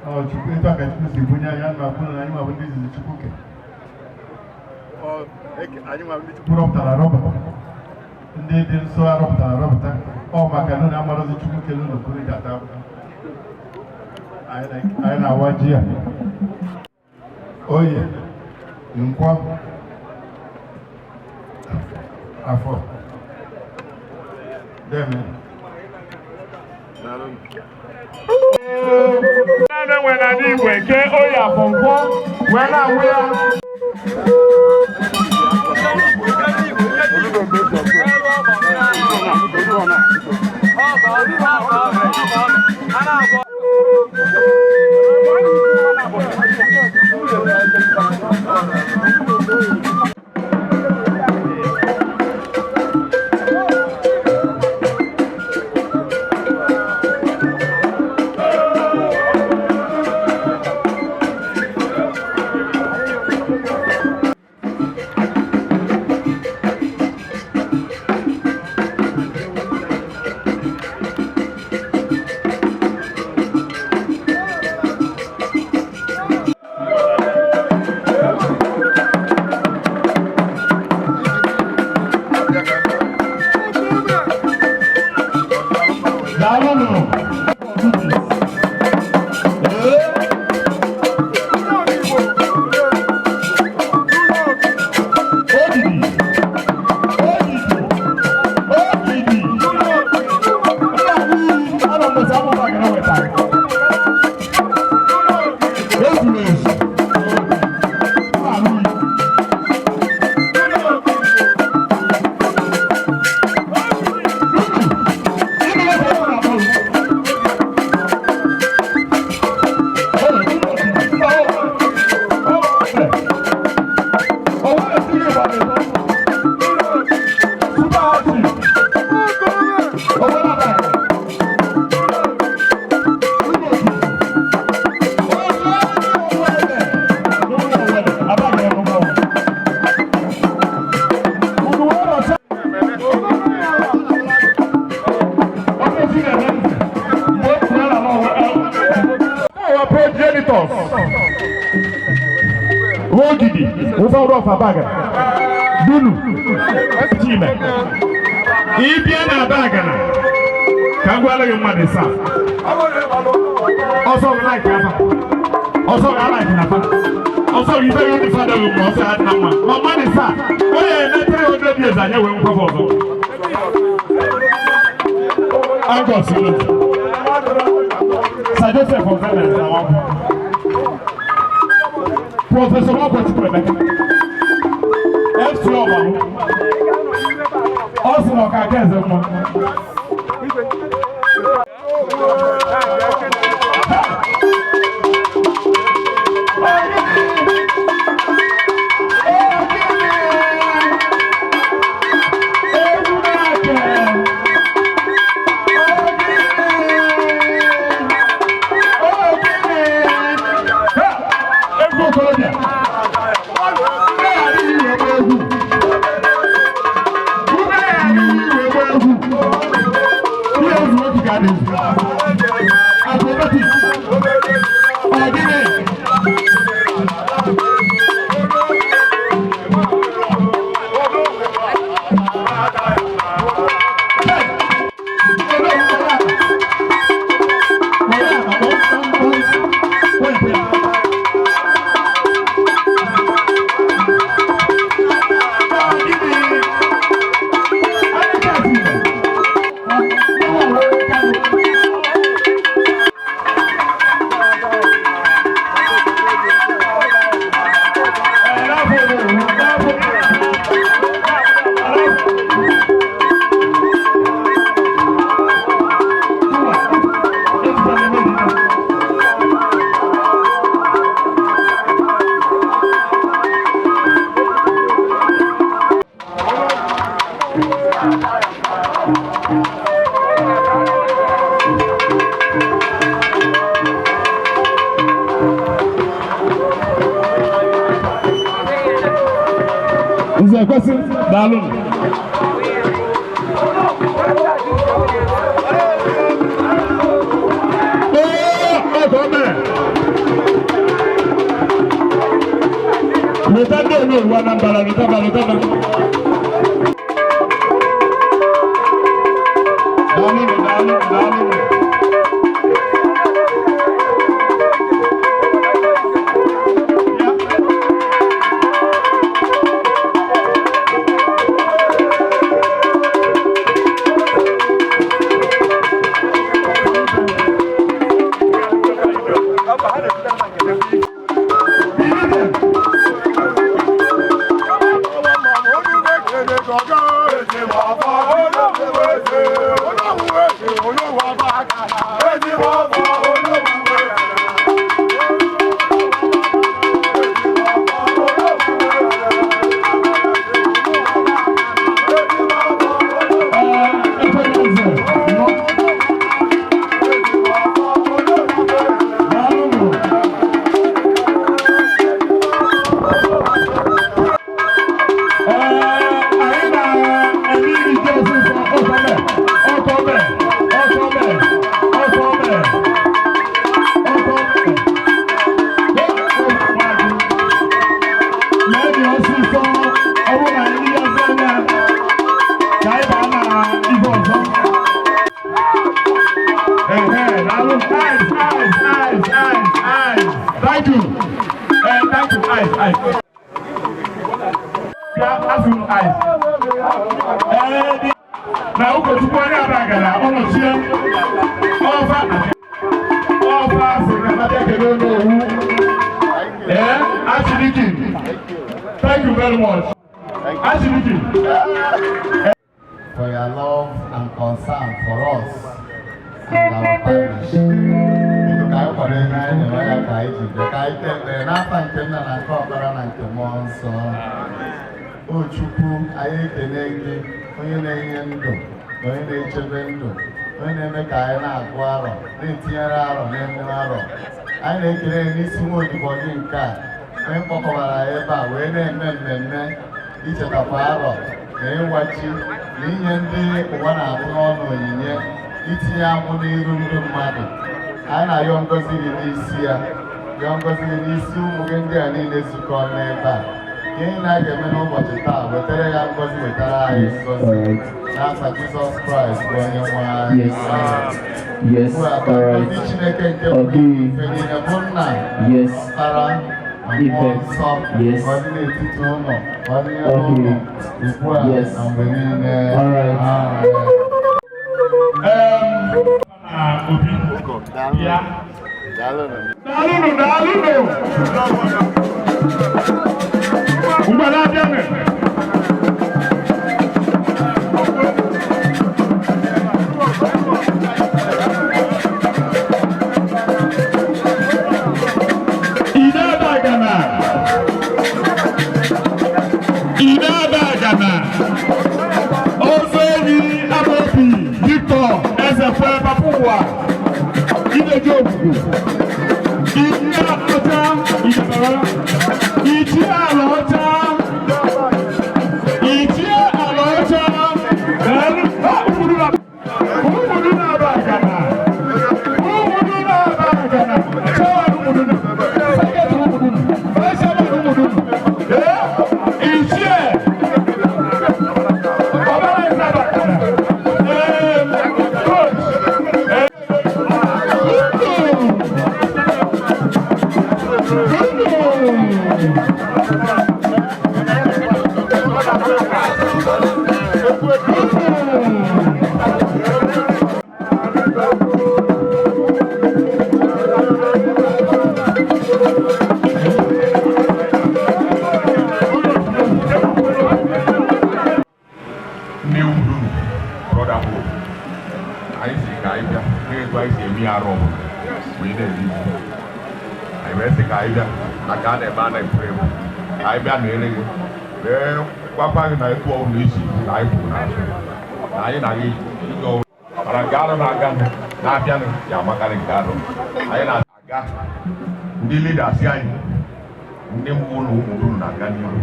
Speaker 23: Ọ Chukwu etu a ka Chukwu si bunye anyị anụ akwụna na anyị nwa bụ ndị izizi Chukwu ke. Ọ anyị nwa ndị Chukwu rọpụtara arọpụta, ndị dị nsọ arọpụtara arọpụta. Ọ maka na unu amarọzi Chukwu kele unu kwuru ji ata ahụhụ. Anyị na-awa ji a oye, nkwọ, afọ deme.
Speaker 21: Naanị enwe na ndị Igbo eke oyi afọ nkwọ wee na-awụ ya. Daalụnụ. Ogidi. Ogidi. Ogidi. Ana m esi amụma gara weta. Ezuru ezu. Alụ. Our progenitors. Ogidi, ụfọdụ of Abagana, Dunu, Chime. Ịbịa na Abagana, ka m gwara gị mmadụ saa. Ọsọ gị like afa. Ọsọ gị alike na fa. Ọsọ gị ife gị fada gị mma, ọsọ ya dị na mma. Ma mmadụ saa, onye eme 300 years anyị wee nkwafa ọzọ. Angus Ilotu. Sir Joseph Ozeme Nzawakwu. Professor Nwakwo Chukwuemeka. FC Ọgbalụ. Ọ sị na ọka aka eze mma. Egwu okorobịa. Ndị adịghị iwe egwu. Ume adịghị iwe. na-ezu. Acrobatic. Ọ gịnị? Nze kwesị, daalụ. Ee, ọ mere. Leta ndị Onowu Anambra, lotaba, lotaba. Daalụ, daalụ, daalụ. Thank you. Thank you. Eyes, eyes. Bịa, asị m eyes. Ee, na ụkọchukwu onye Abagana ọnọchie ọfa ọfa sịrị na abịa kele Onowu. Ee, Achidiki. Thank you very much. Achidiki.
Speaker 23: For your love and concern for us and our parish. Biko ka anyị kwado ihe anyị na-eme ya ka anyị ji bịa ka anyị kpee ekpere n'afa nke nna na nke ọkpara na nke mmụọ nsọ. O Chukwu, anyị ekele gị, onye na-enye ndụ na onye na-echebe ndụ, onye na-eme ka anyị na-agụ arọ, na-etinyere arọ n'elu arọ. Anyị na-ekele gị n'isi nwa odibo gị nke a, onye kpọkọbara anyị ebe a wee na-eme mmemme ichetakwa arọ na ịwa ji na inye ndị ụwa na-atụ n'ọnụ onyinye, itinye akwụ n'iru ndị mmadụ. Anyị na-ayọ ngọzi gị n'isi ya, yọọ ngọzi gị n'isi ụmụ gị ndị a niile zukọ n'ebe a. Ihe niile a ga-eme n'ụbọchị taa, wetara ya ngọzi, wetara anyị ngọzi. N'afa Jizọs Kraịst bụ onye nwe anyị.
Speaker 1: Yes.
Speaker 23: Ugbu a, ka ngọzi Chineke nke bụ ife niile bụ nna, Ọkpara na Mmụọ Nsọ, ka ọ dị n'etiti ụnụ, ka ọ dịnyere ụnụ ugbu a na mgbe niile. Amen.
Speaker 21: Obi. Bịa. Daalụnụ, daalụnụ. Ugbu a na-abịanụ. Ide Abagana. Ide Abagana. Ọzọ enyi Amobi Victor Ezekwe Papa Ụwa. Ideji Ogugu. Ichie Ọcha Idebara. Ichie Ala Ọcha. Ichie Ala Ọcha. Ụmụrụ na Abagana.
Speaker 2: anyị bịa na-etu anyị si eme ya arụ ọbụla wee na-eri ji. Anyị wee sị ka anyị bịa na ka a na-eme a na-ekwu egwu ka anyị bịa na ere gị wee gwakwa gị na etu ọbụla isi na anyị kwuru n'azụ na anyị na gị ịga ọbụla mana nke arụ na-aga na-abịanụ ya amakarị nke arụ anyị na-aga. Ndị leaders anyị, ndị mbụ na ụmụ unu na-aga n'ihu,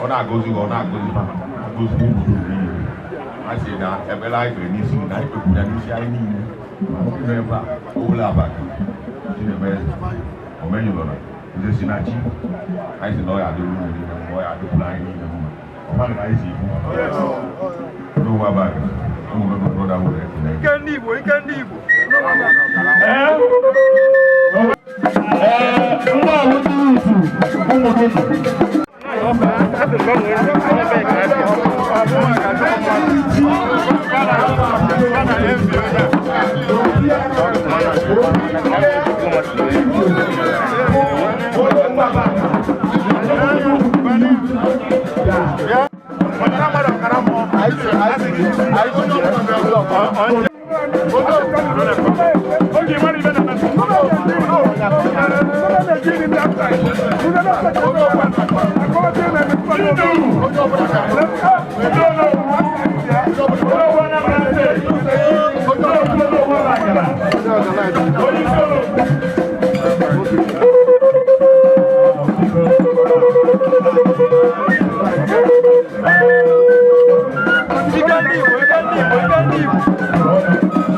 Speaker 2: ọ na-agọzi gị, ọ na-agọzi ha, na-agọzi ụmụ unu niile. A sị na ekpere anyị kpere n'isi gị na anyị kpekwuru ya n'isi anyị niile, ma ndị nọ ebe a owele abaka Chinemeze omenyụlọra nze si na chi anyị sị na ọ ya adịrị unu niile mma, ọ ya adịkwuru anyị niile mma. Ọ maghị na anyị si ikwu n'ụwa abaka ụmụ nwoke brother nwere ekele.
Speaker 4: Ike ndị Igbo, ike ndị Igbo.
Speaker 21: Ndị ahụ ndị utu ụmụ gị.
Speaker 4: Ike ndị Igbo, ike ndị Igbo, ike ndị Igbo.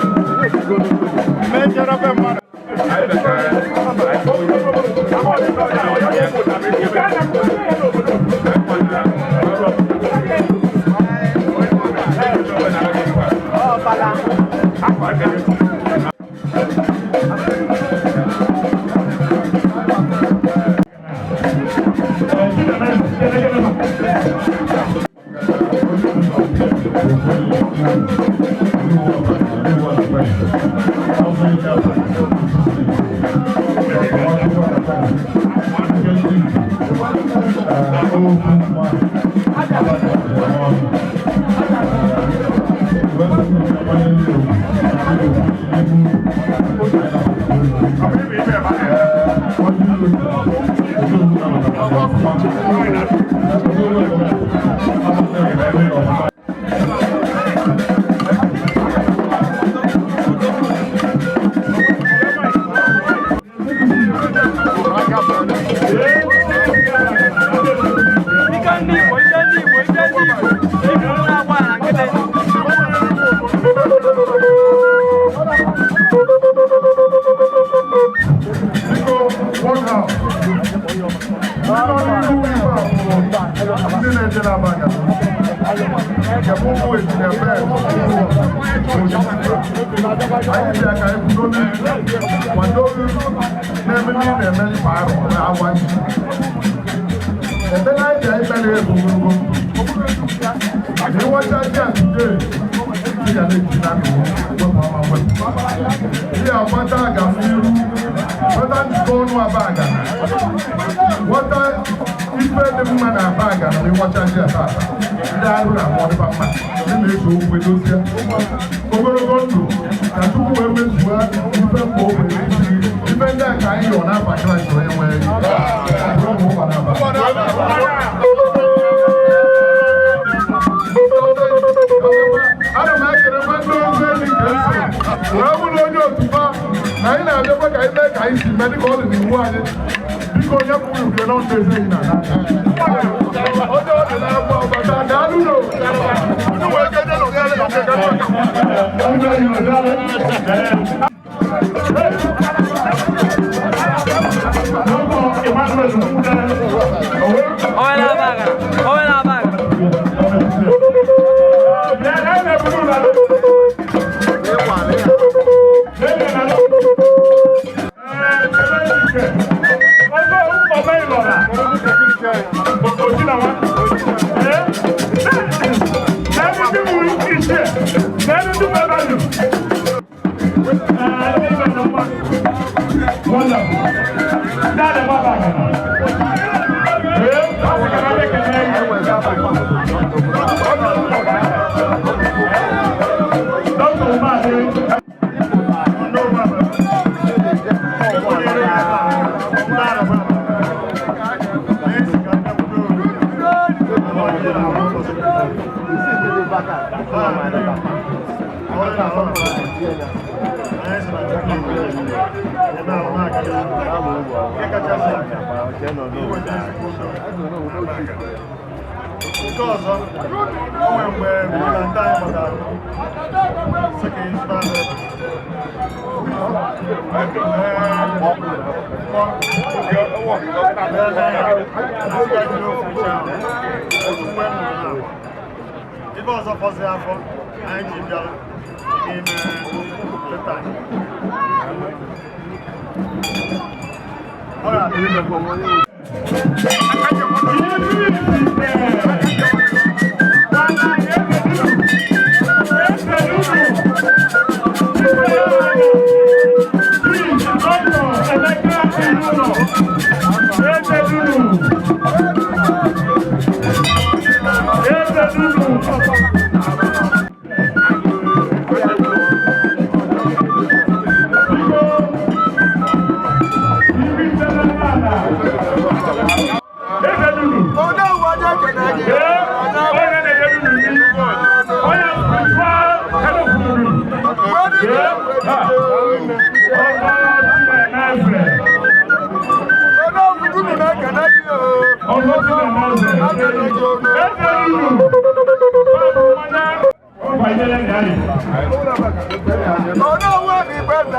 Speaker 4: Ike ndị Igbo, ike ndị Igbo, ike ndị Igbo. Igbo na-agba na nkịtị.
Speaker 3: Ndị na-eje n'abalị nke bụ ụmụ ejinebe anyị bịa ka anyị kwudo kwado na-eme ndị na-eme mkpa arụ na-awa ji ebe na anyị bịa ikpere ego ogologo na ịwacha ji a today, ị ga na-eji na ndụ wepụ ama wepụ ihe agbata aga n'iru, nweta njikọ ọnụ Abagana, nweta ife dị mma na Abagana na ịwacha ji a tata, ndị arụ na ama ọdịba mma, ndị na-eso okwu edozie ogologo ndụ ka Chukwu wee mezuo ife mkpa o nwere isi ife ndị a ka anyị yọ n'afa Kraịst onye nwere gị. Ana m ekele nwanne ozi enyi nke nsọ wee bụrụ onye otu ba na anyị na-abịakwa ka anyị mee ka anyị si mee dịka ọ dị n'iwu anyị. Biko, onye kwuru uke na ndụ eze na onye ọ dị na-agba ọbata daalụ n'o unu wee keje na ụgarị na
Speaker 4: Owele Abagana, owele Abagana.
Speaker 21: Wonderful.
Speaker 6: Na-asọpụrụ anyị sị na Chukwu eme ahụ na-aga n'ihu. Nke kachasị iweta ezigbo udo. Nke ọzọ, o nwere mgbe na ndị anyị gbadara sị ka ịzụta ife ọzọ fọzi afọ anyị ji bịara n'ime leta anyị. Ọ ga-adị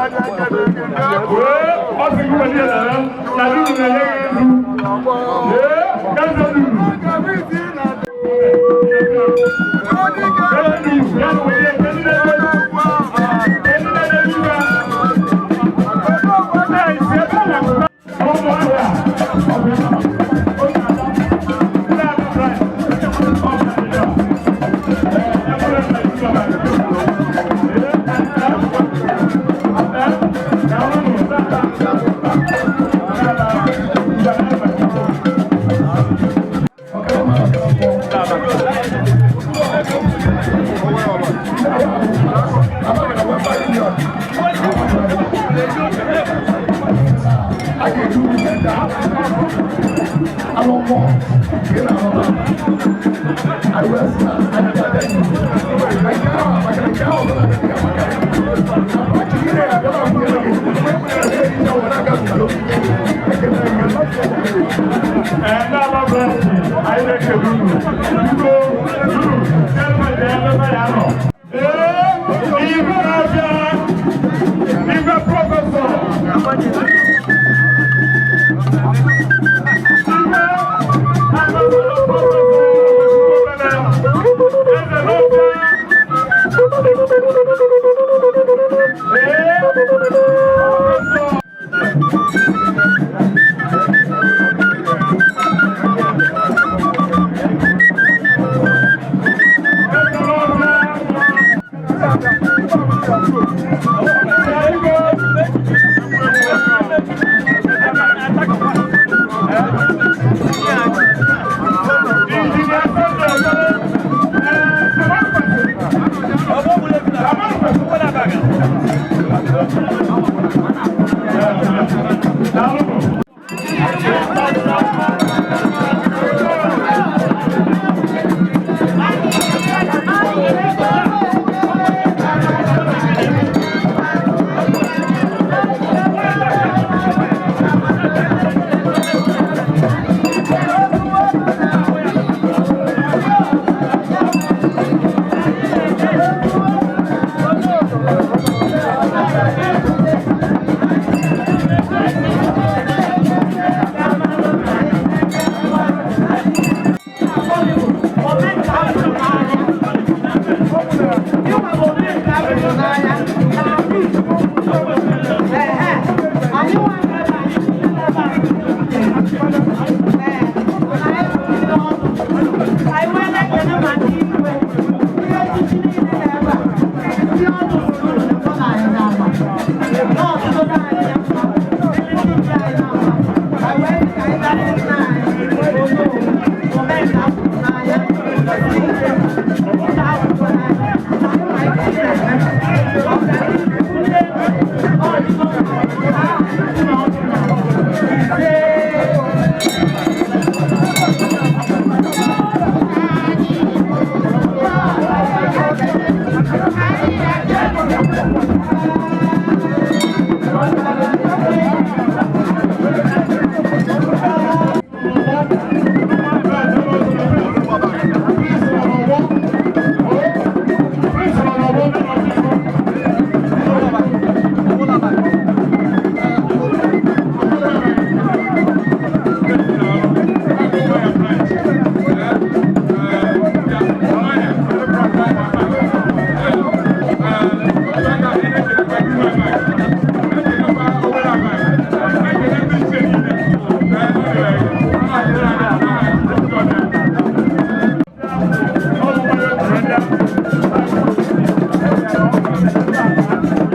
Speaker 7: Thank you.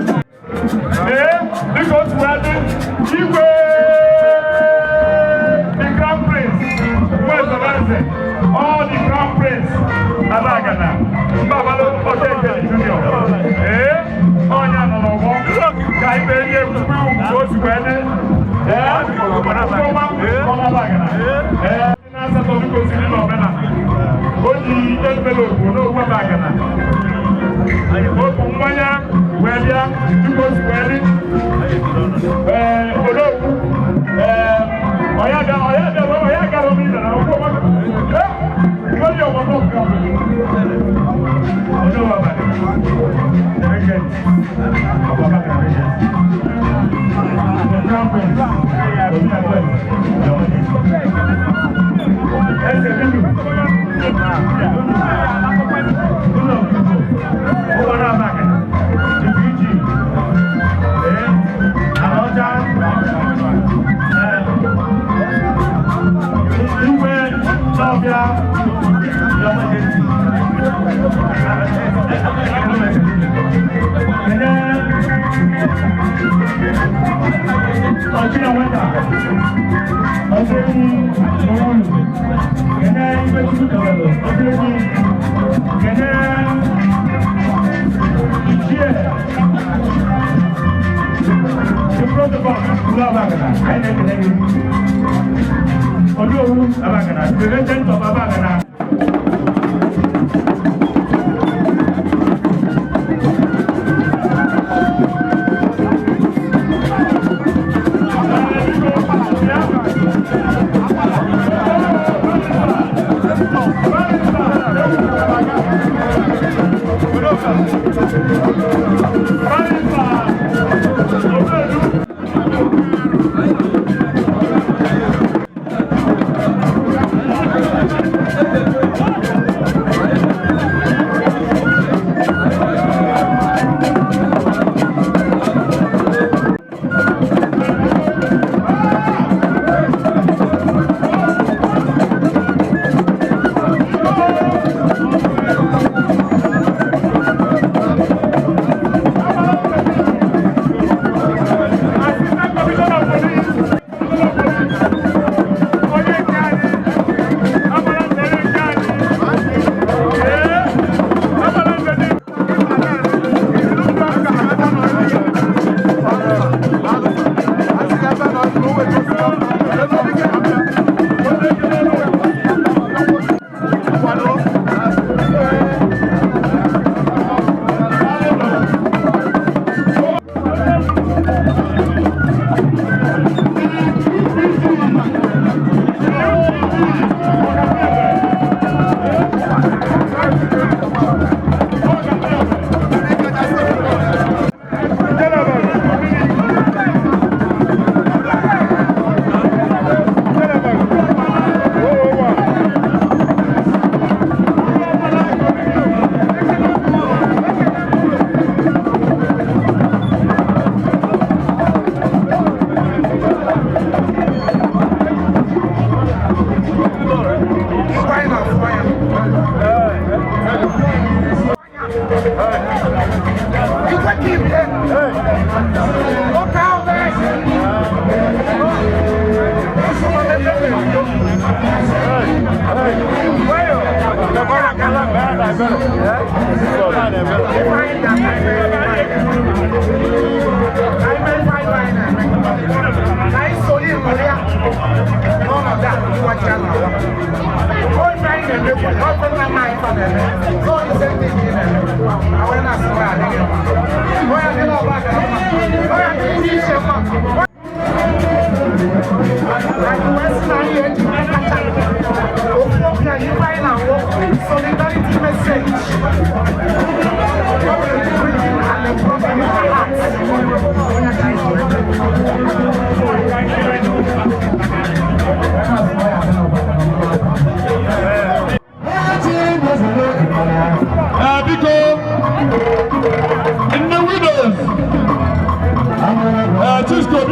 Speaker 21: Ee, dịka otu wee dị, igwe the crown prince, Nwezobeze, all the crown prince Abagana, Mbabalo Okeke Junior. Ee, ọnya nọ n'ọgbọ ka ibe nye egwu ka o si wee dị. Ee, ọma ọma Abagana. Ee, ndị na-asatọ dịka o si dị n'omenala. O ji envelopu n'okwu Abagana. O bu mmanya wee bịa dịka o si wee dị. Ee, olóòkú, ee, ọ̀yá bịa, ọ̀yá bịa, ọ̀yá gara omi ìdáná, ọkọ̀ ọmọ ẹ̀ lórí ọmọ náà kọ́. Olówó abalẹ̀, ẹ̀kẹ́, ọba bàkàrà ẹ̀kẹ́. The crown prince, omi àgbẹ̀, ẹsẹ̀ bíbí, ụlọ ụlọ na-abagana, ìbíjì, ee, Àlọ́jà, igwe n'ọbịa, enye ọchị na nweta, ọchị enyi òwúrò, enye igwe chukwu kewelu, ọchị enyi, enye ichie. The protocol, Abagana, I na-ekele gị. Onowu Abagana, the regent of Abagana.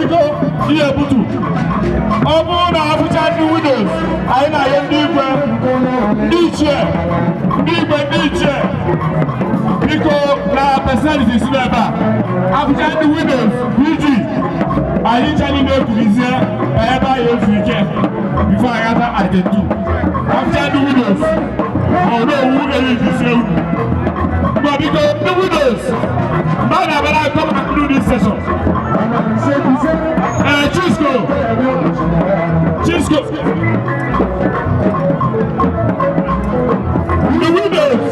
Speaker 21: Biko ihe butu. Ọ bụrụ na abụcha ndị widows, anyị na-ayọ ndị igwe, ndị ichie, ndị igwe, ndị ichie. Biko na personality si n'ebe a. Abụcha ndị widows, PG, anyị ncha niile ekwulizie ebe anyị ezu ike before anyị ata item 2. Abụcha ndị widows, ọ na-owu erijisie unu. But because the widows, man, I better come and do this session. Chisco, Chisco. The widows,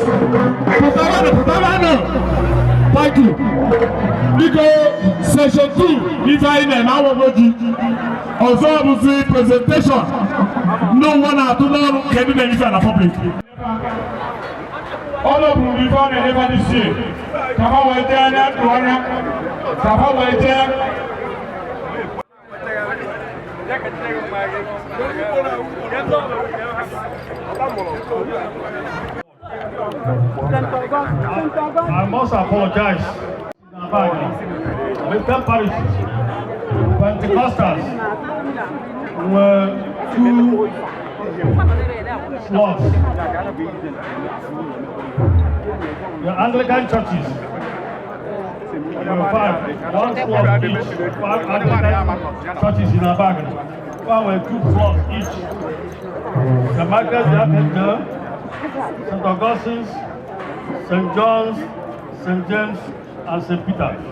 Speaker 21: Putavano, Putavano. Thank you. Because session 2, if I in our also obviously presentation. No one at all can do anything in the public. All of them before they ever this year. Kama wete na tuanya. Kama wete.
Speaker 6: I must apologize. With parishes, Pentecostals were 2 slots. The Anglican churches were 5, 1 slot each. 5 Anglican churches in Abagana. 1 were 2 slots each. St. Michael's the Archangel, St. Augustine's, St. John's, St. James, and St. Peter's.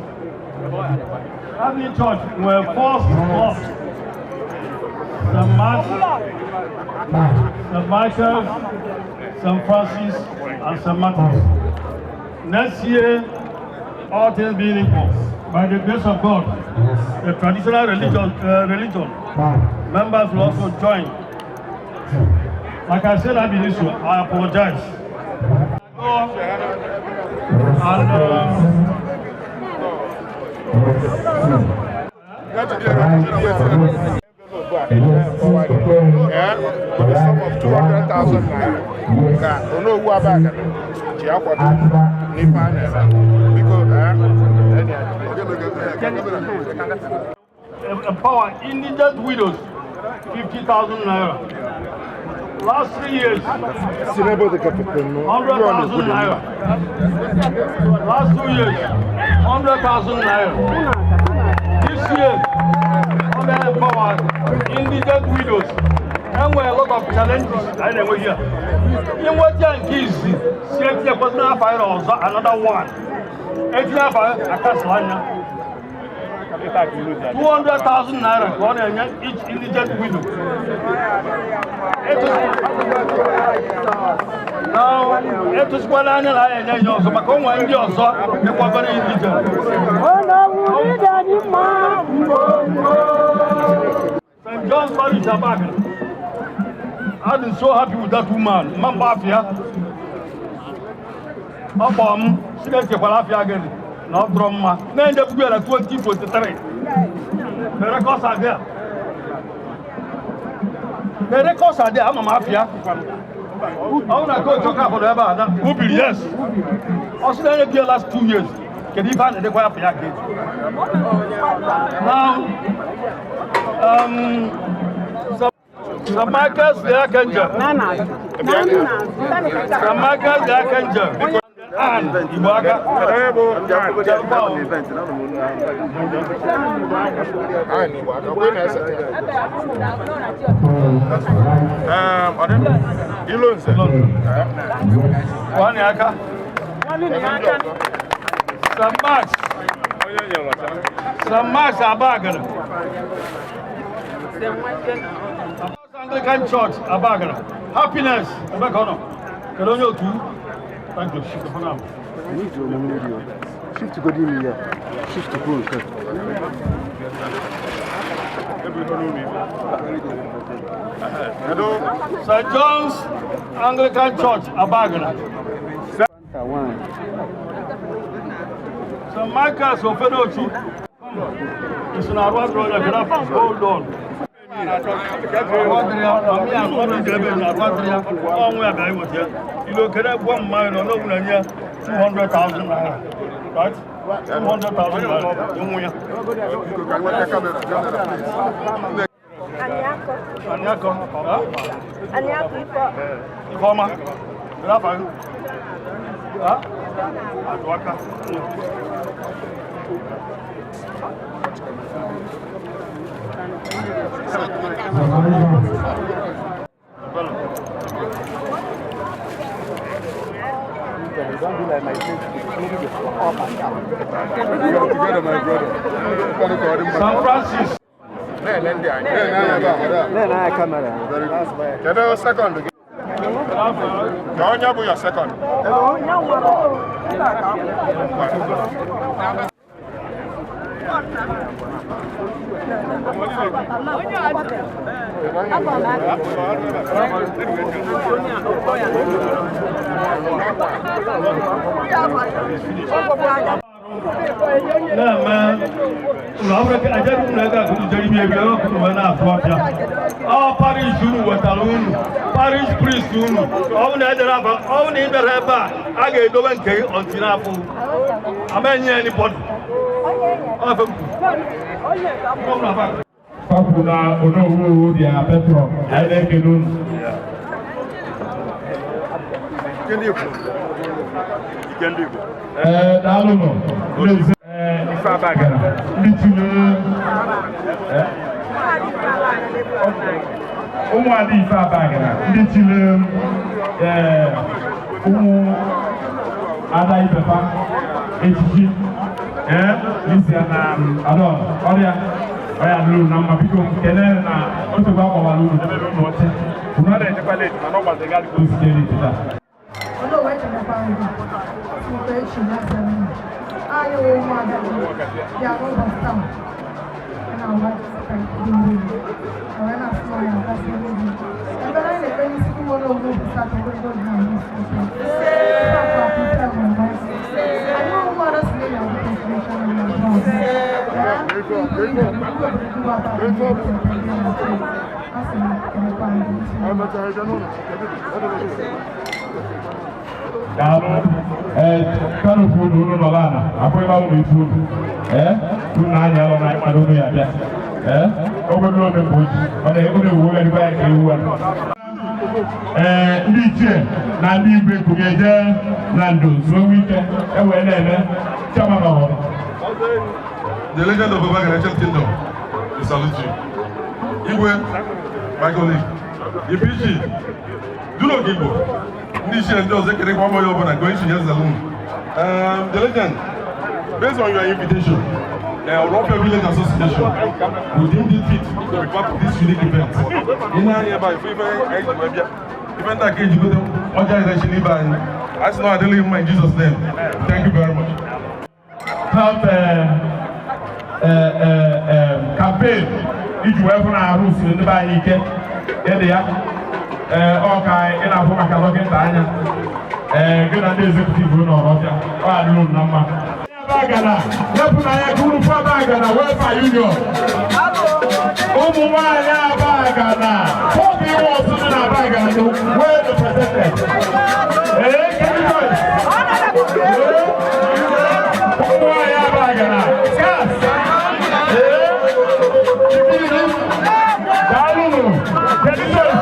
Speaker 6: Catholic Church were 4 slots. St. Mark's, St. Michael's, St. Francis, and St. Martin's. Next year, all things being equal, by the grace of God, the traditional religion members will also join. Like I said, I apologize. And
Speaker 16: with the sum of 200,000 naira. Ka Onowu Abagana ji akwado n'ife a na-eme. Biko,
Speaker 6: empower indigent widows 50,000 naira. Last 3 years, 100,000 naira. Last 2 years, 100,000 naira. This year, empower indigent widows. And we have a lot of challenges. I know here. In what year is another one. 200,000 naira for each indigent widow. Now, it is one annual. I know so St. John's Parish Abagana. I've been so happy with that woman. Mamba Afia. Abam, she again. Not drama. Then the 2023. The records are there. The records are there. I'm a mafia. I want to go to for the yes. Also, the last 2 years. Can you find the gate? Now, St. Michael's the Archangel. St. Michael's the Archangel. And Ibuaka. St. Mark's. St. Mark's Abagana. Anglican Church Abagana. Happiness. Thank you.
Speaker 3: Shift to go in here. Shift to go.
Speaker 6: St. John's Anglican Church, Abagana. St. Michael's Ofenochi. It's an Arwa Hold on. You look at 1 mile, 200,000 naira, right? 200,000 naira. Ịnwụ ya.
Speaker 7: Aniako.
Speaker 6: Aniako.
Speaker 7: Aniako Ifo.
Speaker 6: Ifeọma. Kedu afa gị? Ha? Adụaka.
Speaker 3: Don't do like my face. Up and down.
Speaker 8: Together, my brother.
Speaker 6: San Francis.
Speaker 8: Kedu second gị? Ka onye bụ your second?
Speaker 6: Na-eme ụlọ abụrụka ajaghị unu ego akụrụ jere ime ebe ọ kụrụ wee na-afụ ọbịa. Ọ parish unu wetara unu, parish priest unu, ọ bụ na edere afa, ọ bụ na ị bịara ebe a, a ga-edobe nke gị ọntị n'afọ. Ama enye ya anybody. Ọ efe m kwuru. Ọ bụ na afa.
Speaker 21: Kwapụ na Onowu dị ya petro, anyị na-ekele unu. Ee, daalụnụ. Ndị tinye ụmụada ife Abagana, ndị tinye ụmụ ada ifefa echichi n'isi ya na adọ ọrịa ọya lụrụ na mma. Biko kelee na otogbo agbawara uru debere unu oche unu ọ na-echekwa leti mana ọ gbaziri gadị ka o sitere taa.
Speaker 10: Anyị wụ ụmụada bịa n'ụbọchị taa na-awa wee na-asị na ya agasị ebe anyị na-ekpe n'isi ụmụ n'oge ụbọchị atọ ogologo ndụ na ahụ isi ike. Anyị wụ ụmụada si na ya bụ
Speaker 21: Daalụ. Ee, kanopi unu unu nọrọ ala akwụghịla unu ife unu ee unu na-anya alọ na ịkpado unu ya bịa ee ogologo ome bụ oji ọ na unu ewu erigbo ya ka ewu a. Ee, ndị ichie na ndị igwe kwuru eje na ndo zuo ike e wee na-eme chairman ọhụrụ.
Speaker 8: The legend of Abagana Ancient Kingdom, we salute you. Igwe, my colleague, the PG, Duno Igbo, ndị ichie ndị ọzọ ekele kwa onye ọbụla nke onye chi nyezelu unu. The legend, based on your invitation, the Orofia Village Association, we deemed it fit to be part of this unique event. Ị na-anya ebe a, ife ife anyị ji wee bịa, ife ndị a ka ejigote ọja election ibe anyị. A sị na ọ adịghị mma in Jesus' name. Thank you very much.
Speaker 21: Health campaign iji wee fụ na arụ siri ndị be anyị ike ịdị ya ee ọ ka ị na-afụ maka dọkịta anya ee gị na ndị executive nọ n'ọfịa ọ adịrị unu na mma. Abagana lepụ n'anya ka unu fụ Abagana Welfare Union ụmụ nwaanyị Abagana fọdụ iwe ọtụtụ na Abagana well represented. Ee, kedu choice? Ụmụ nwaanyị Abagana gas ee daalụnụ kedu choice?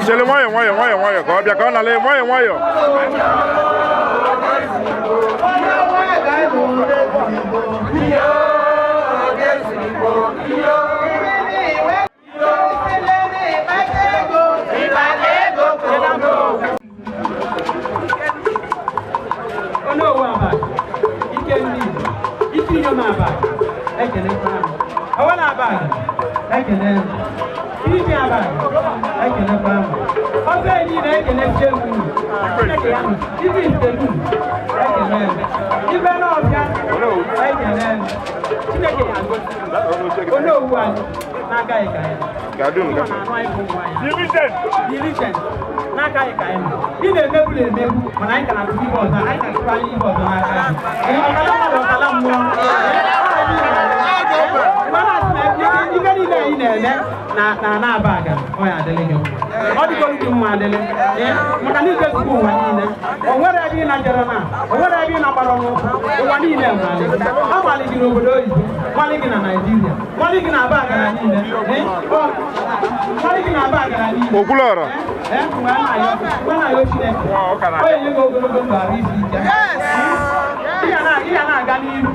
Speaker 8: Chere nwayọ nwayọ nwayọ nwayọ ka ọ bịa ka ọ nala nwayọ nwayọ.
Speaker 11: Onowu Abagana, ike ndị Igbo, ike inyom Abagana, ekelekwa m. Ọwa na Abagana,
Speaker 4: Ekene m. Iji abalị, ekenekwa m. Ọzọ enyi na-ekene sie m unu. Chineke ya nụ. Ibe itedu, ekene m. Ibe n'ọbịa, ekene m. Chineke ya gosi m. Onowu anyị n'aka anyị ka anyị nọ. Ọ na-anụ anyị bụ ụmụ anyị. Diligent. N'aka anyị ka anyị nọ. Ị na-emegbu na-emegbu mana anyị ka na-atụ ibe ọzọ, anyị na-atụkwa anyị ibe ọzọ n'aka anyị. Ee, ọkala mmadụ ọkala mmụọ. Mana asị na ife niile anyị na-eme na na na-aba aga ọ ya adịlị gị mma. Ọ dịgoro gị mma adịlị. Ee, maka na ije zugbo ụwa niile o nwere ebe ị na-jere na o nwere ebe ị na-agbara n'ụkwụ ụwa niile nwalị a nwalị gị n'obodo oyibo nwalị gị na Naịjirịa nwalị gị na aba agara niile. Ee, nwalị gị na aba agara niile.
Speaker 8: Okwuluọra.
Speaker 4: Ee, mgbe a na-ayọ mgbe a na-ayọ Chineke ọ ga-enye gị ogologo ndụ arụ isi ike. Ị ga na-aga n'ihu.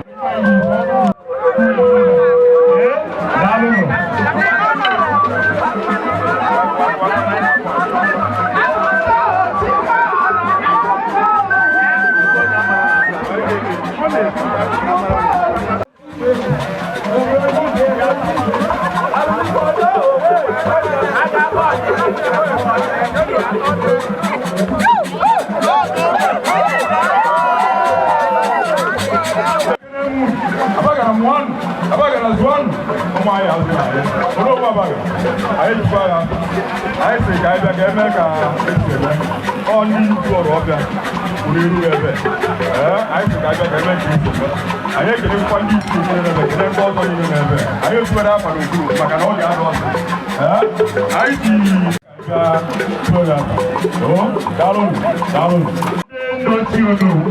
Speaker 8: Abagana mụọnụ, Abagana zụọnụ, ụmụ anyị azụ na anyị. Onowu Abagana, anyị jikwa ya, anyị sị ka anyị bịa ka eme ka esi eme. Ọ ndị ikwu ọrụ ọbịa kwuru iru ebe. Ee, anyị sị ka anyị bịa ka eme ka esi eme. Anyị ekelekwa ndị ikwu niile n'ebe, kele ndị ọzọ niile n'ebe. Anyị ekwuwere afa n'okpuru maka na ọ ga-adụ ọzọ. Ee, anyị ji ka tụọ ya afa. Oo, daalụnụ, daalụnụ.
Speaker 21: Ndị onowu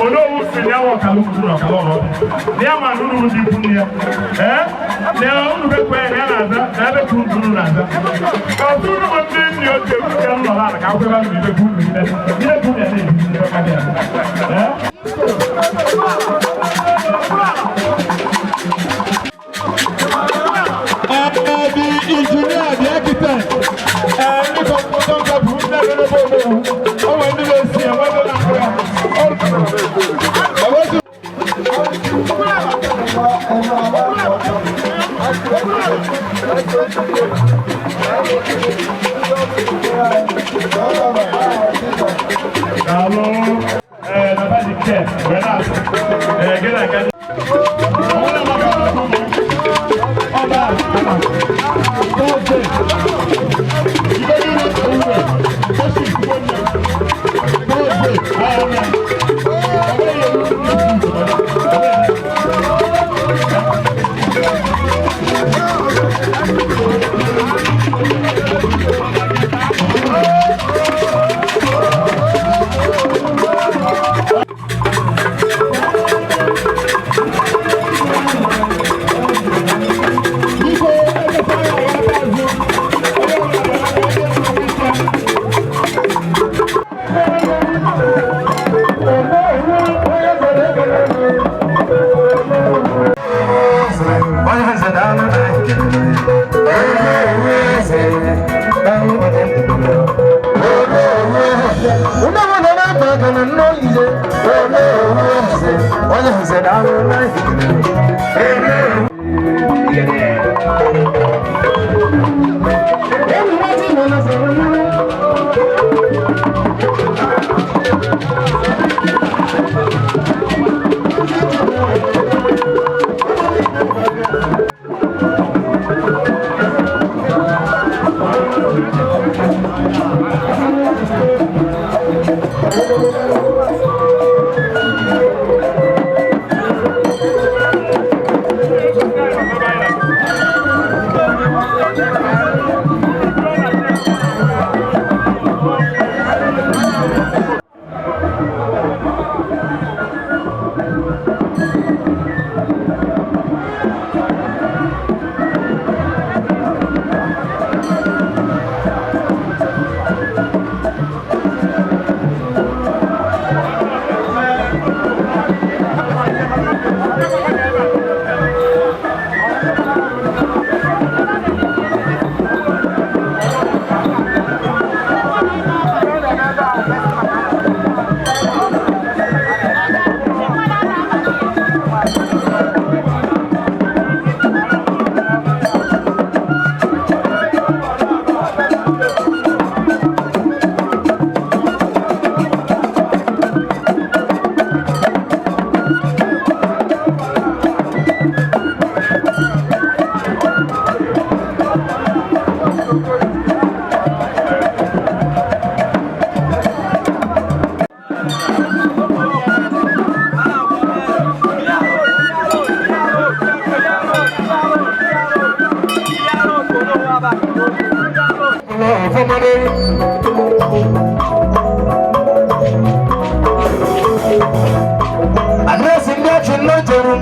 Speaker 21: onowu si na ya ọkala ukwu na ọkala ọrụ na ya ma na unu ndị ikwu nne ya ee na unu bekwe ya na ya na-aza na ebe ka unu na-aza ka ọtụ unu bụ ndị nne ochie nke m nọrọ ala ka akwụkwọ ebe ibe unu ile ile ka unu ya na-ebi ndị ọka dị ya ee.
Speaker 23: The engineer, the architect, ndị kọmputa bụ ndị na-emebe onowu o nwere ndị na-esi ya nwee ndị na-akụ ya.
Speaker 21: Daalụ. Ee, na ba dị ke wee na-asụ ee gị na-aga
Speaker 12: Adresi ndị achị nne jere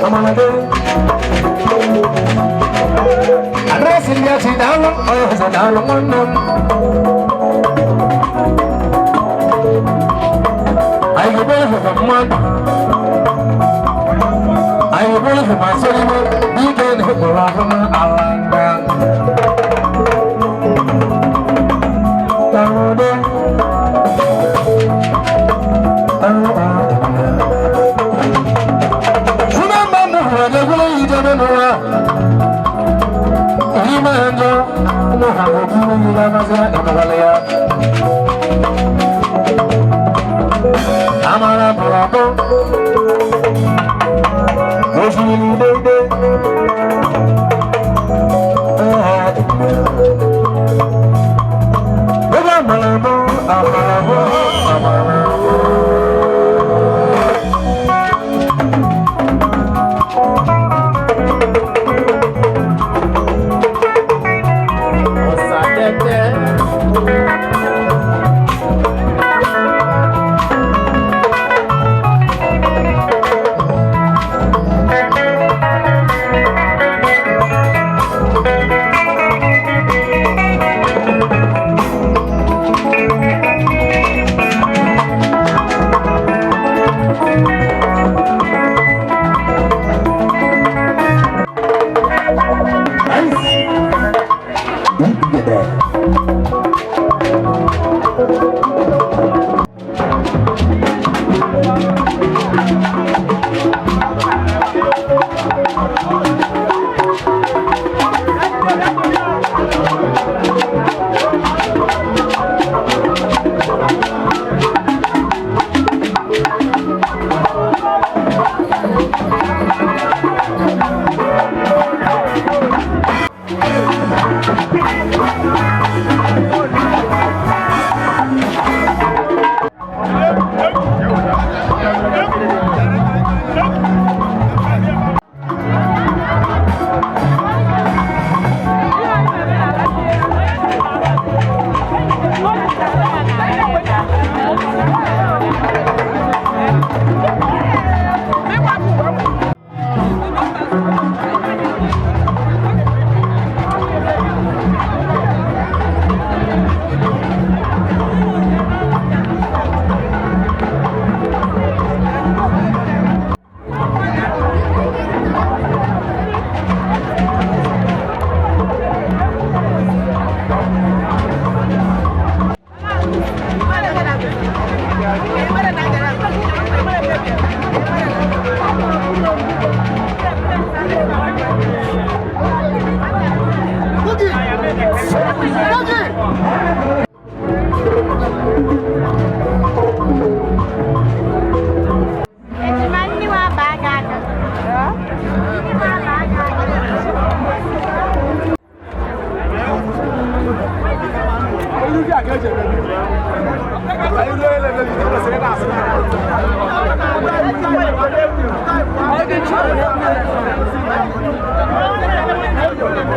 Speaker 12: amalade. Adresi ndị achị daalụ onye ọzọ daalụ nwanne m. Anyị ga-ebe ife mmadụ. Anyị ga-ebe ife ma sọrọ ike na ịkpọrọ ahụ ala nga. Daalụ. Amara bọ̀rọ̀bọ̀, oṣù dédé, gbogbo àmàlàbọ̀ àmàlàbọ̀ àmàlàbọ̀.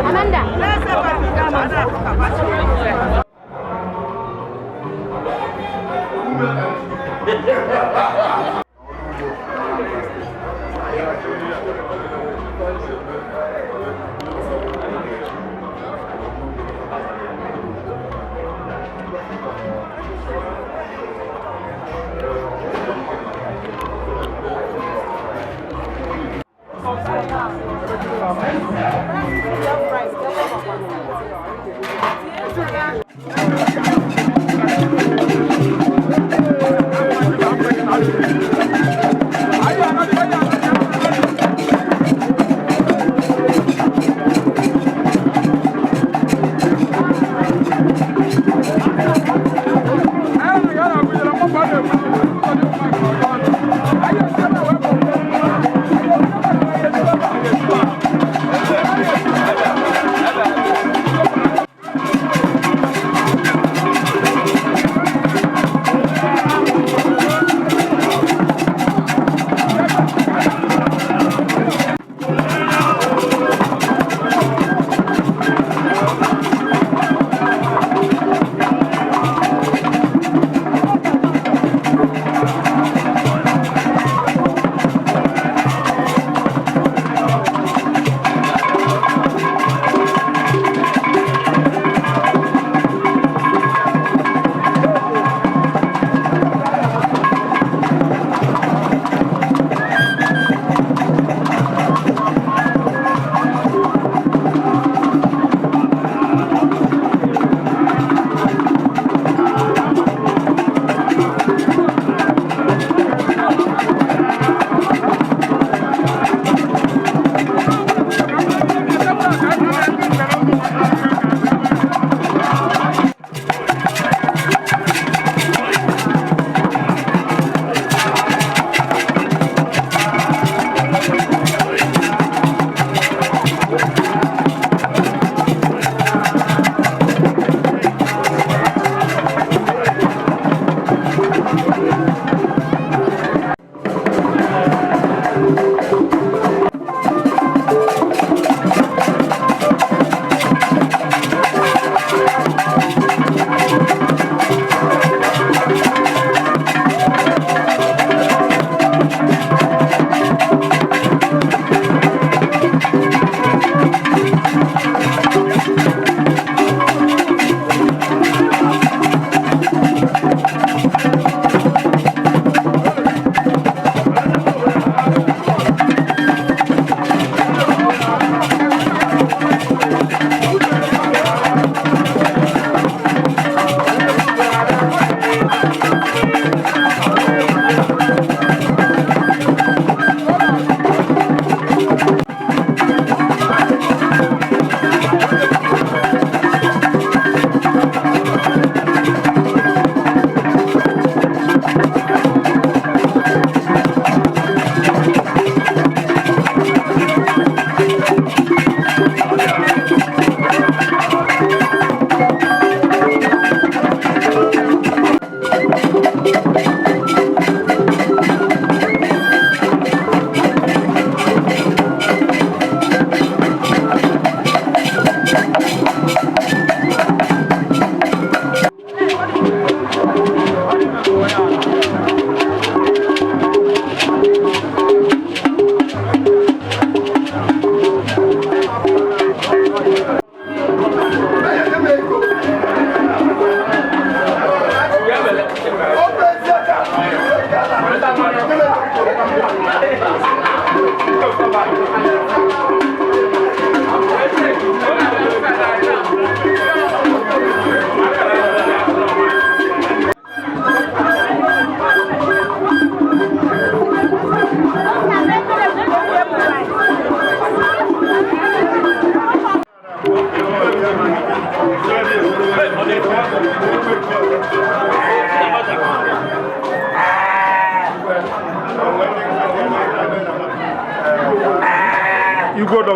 Speaker 13: Amanda.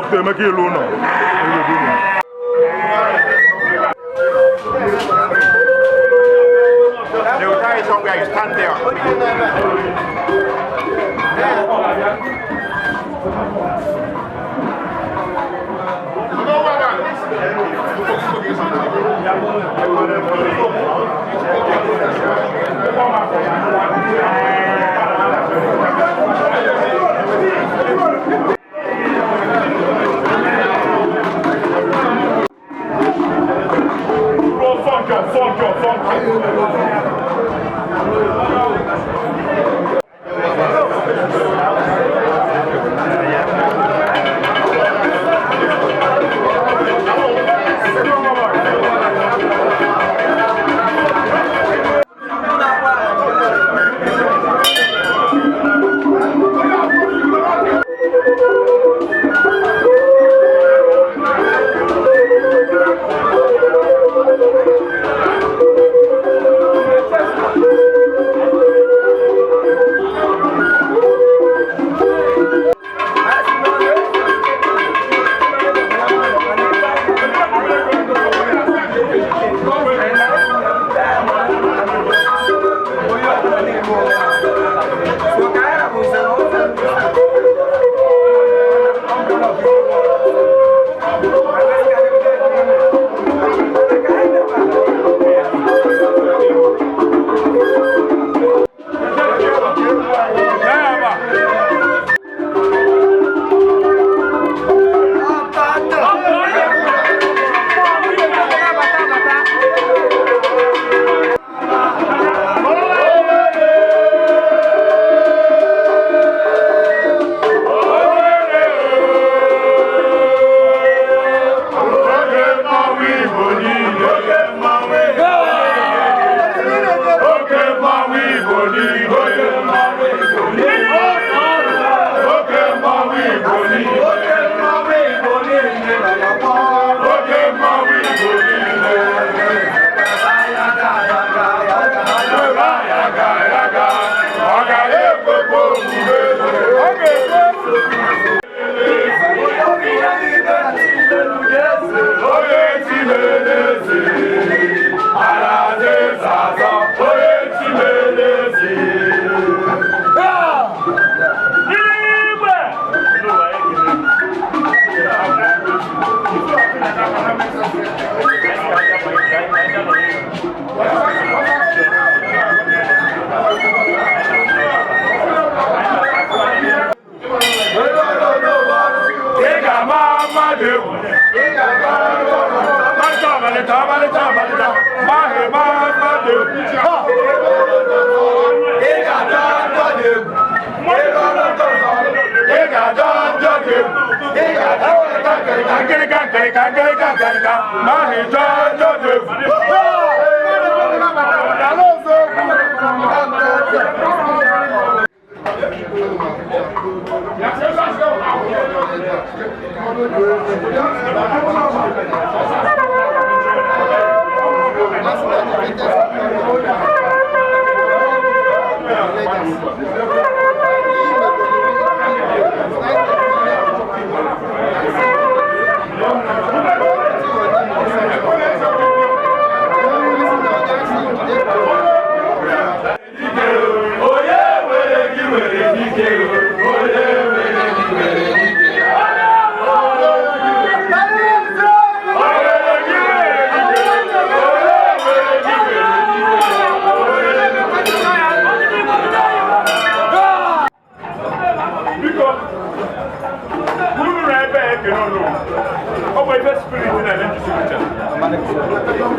Speaker 14: Dr. Emeka Ilu nọ.
Speaker 9: They will carry somewhere, you stand there.
Speaker 14: Thank you, thank you, thank you.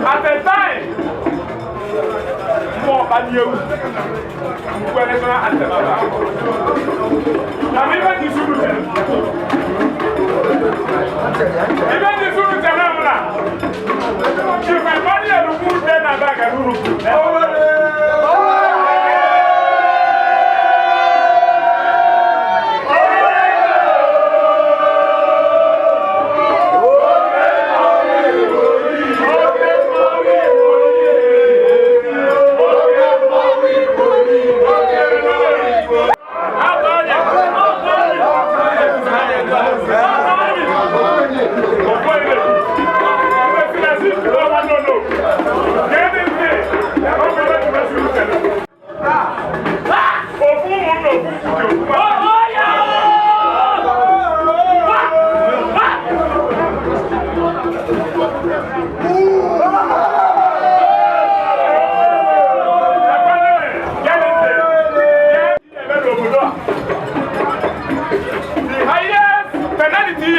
Speaker 21: At the time, more than you,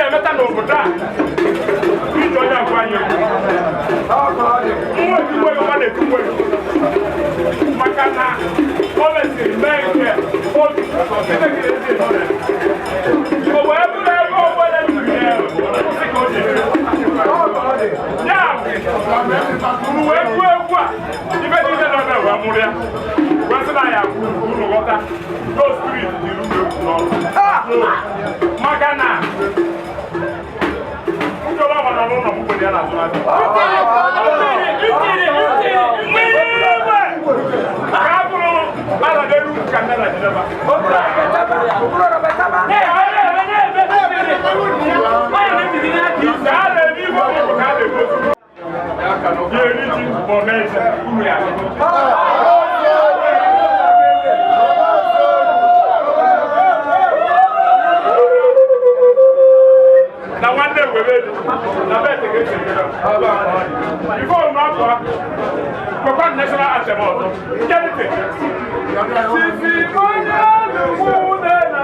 Speaker 14: na-emeta n'obodo a iji onye agwa anyị egwu mmụọ etigbo ya, ọma na-etigbo ya, maka na o mesịrị mee nke otu Chineke na-ezi ebere. O wee bụrụ ebe ọbụla juru ya kwụsị ka o ji ya unu wee gwuo egwu a ibe niile nọ ebe wee mụrụ ya wee sị na ya unu ghọta no spirit dịrị unu egwu n'ọrụ maka na njọba ọgbara n'ụlọ m kwere ya n'azụ azụ ka a bụrụ aradelu ka nne na jideba. Ka a na-eri ibe ọkụkọ ka a na-egosi ya eri ji ma ọ mee eze uru ya. Na nwanne were na bẹ́ẹ̀ tẹ̀gẹ́ tẹ̀gẹ́ ife ọ̀nà àpò kwekwa national anthem ọzọ nkẹ́rìtì sisi onye lùmú n'ala.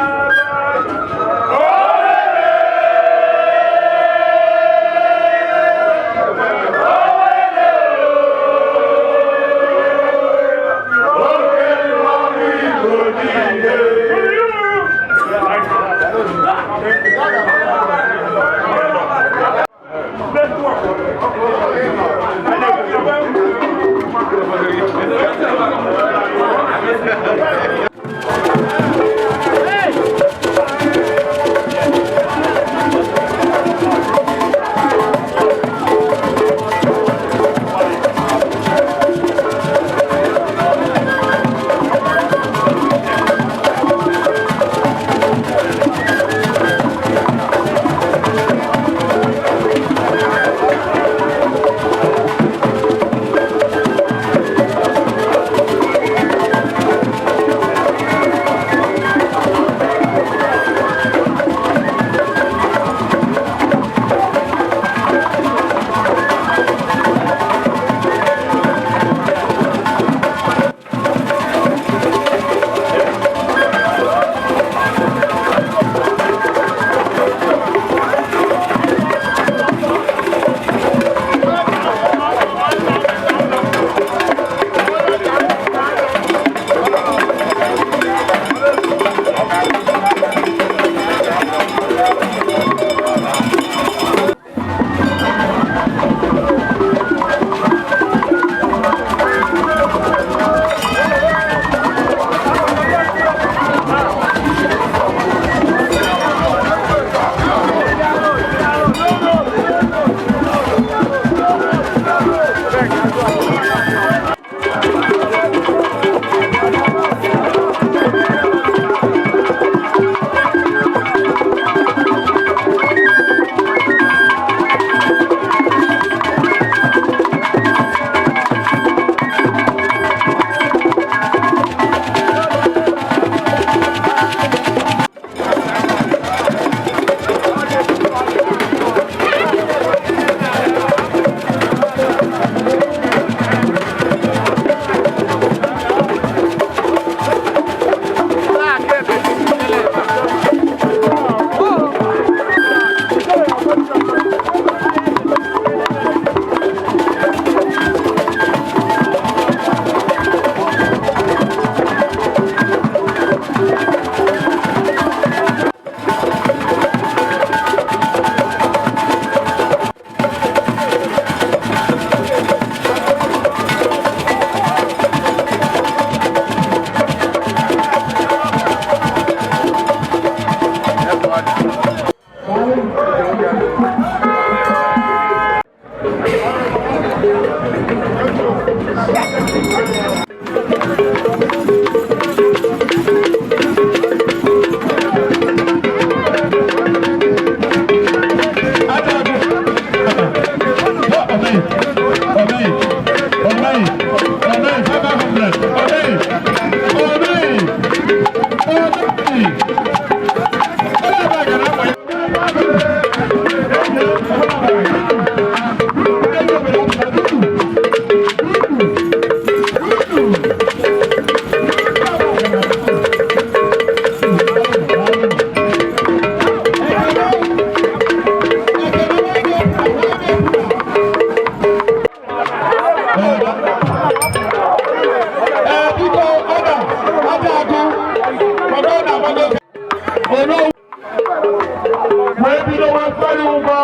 Speaker 14: Akwụkwọ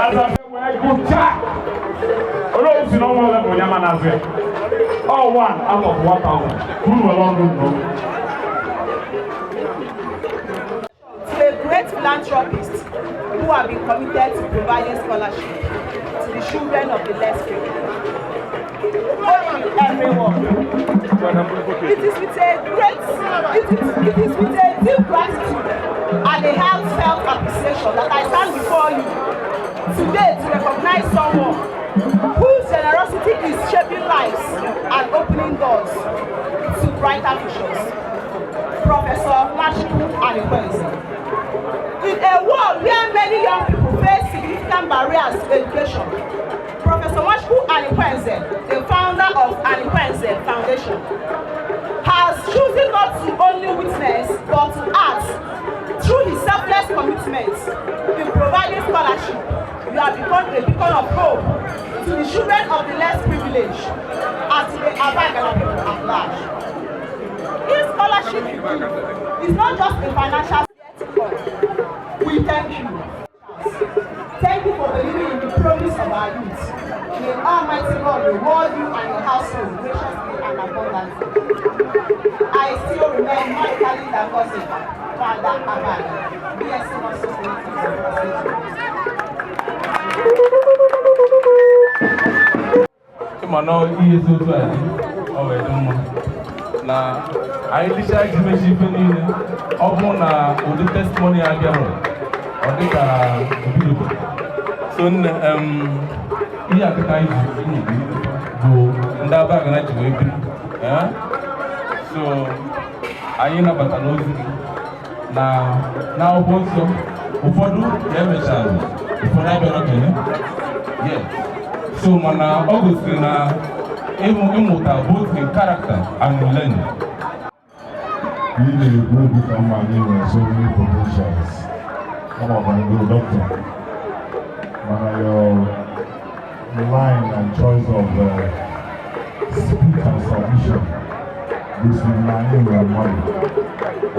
Speaker 14: akwụkwọ wee gụchaa. Olee otu na ọnwa ole bụ onye ama na-azụ ya? All one out of 1,000. Uru were ọnụ ndụ.
Speaker 7: To a great philanthropist who have been committed to providing scholarship to the children of the less privileged. Good evening, everyone. It is with a deep gratitude and a heartfelt appreciation that I stand before you today to recognize someone whose generosity is shaping lives and opening doors to brighter futures. Professor Nwachukwu Anekwenze. In a world where many young people face significant barriers to education, Professor Nwachukwu Anekwenze, the founder of Anekwenze Foundation, has chosen not to only witness but to act through his selfless commitment in providing scholarship. You have become a beacon of hope to the children of the less privileged and to the Abagana people at large. This scholarship you give is not just a financial yet. We thank you. Thank you for believing in the promise of our youth. May Almighty God reward you and your household graciously and abundantly. I still remain Monica Linda Gossip, Father Abagana, BSc Nurses.
Speaker 1: Ịma na ihe si otu a dị, ọ wee dị mma na anyị dịcha iji mechi ife niile. Ọ bụrụ na ụdị testimony a bịara, ọ dị ka obidobe. So nne, ihe akịta anyị ji bụ ndị Abagana ji wee biri. So anyị nabatara ozi gị na n'akwụkwọ nsọ, ụfọdụ ka emechara, ụfọdụ abịara kene. Yes, so mana ọ gosiri na ịmụta both in character and in learning.
Speaker 15: Ị na-ekwu okwu ka mma anyị nwere so many potentials. Some of them go doctor. Mana your line and choice of speech and submission gosiri na anyị nwere mmadụ.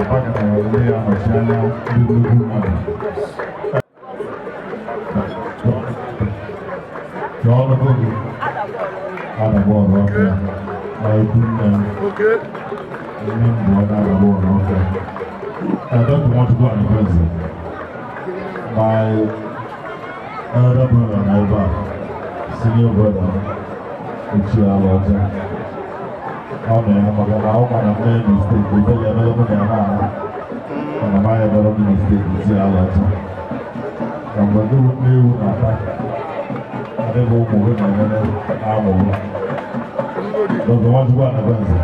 Speaker 15: Abagana nwere ndị ya anọchi anya ndị nnukwu mmadụ. Ka ọnụ gị a na-agba ọrụ ọfịa na ikwu nne m, nne m bụ onye a na-agba ọrụ ọfịa. Dr. Nwachukwu Anekwenze, my elder brother na ebe a, senior brother, Ichie Alọcha. Ọ nọ ya maka na ọ ma na mee mistake, ife ga-emere mụ na ya na-ahụ. Mana m anya mere m mistake, Ichie Alọcha. Na mgbe ndị ewu na-ata, adịghị ụmụ gị na-emere na-amụrụ. Dr. Nwachukwu Anekwenze,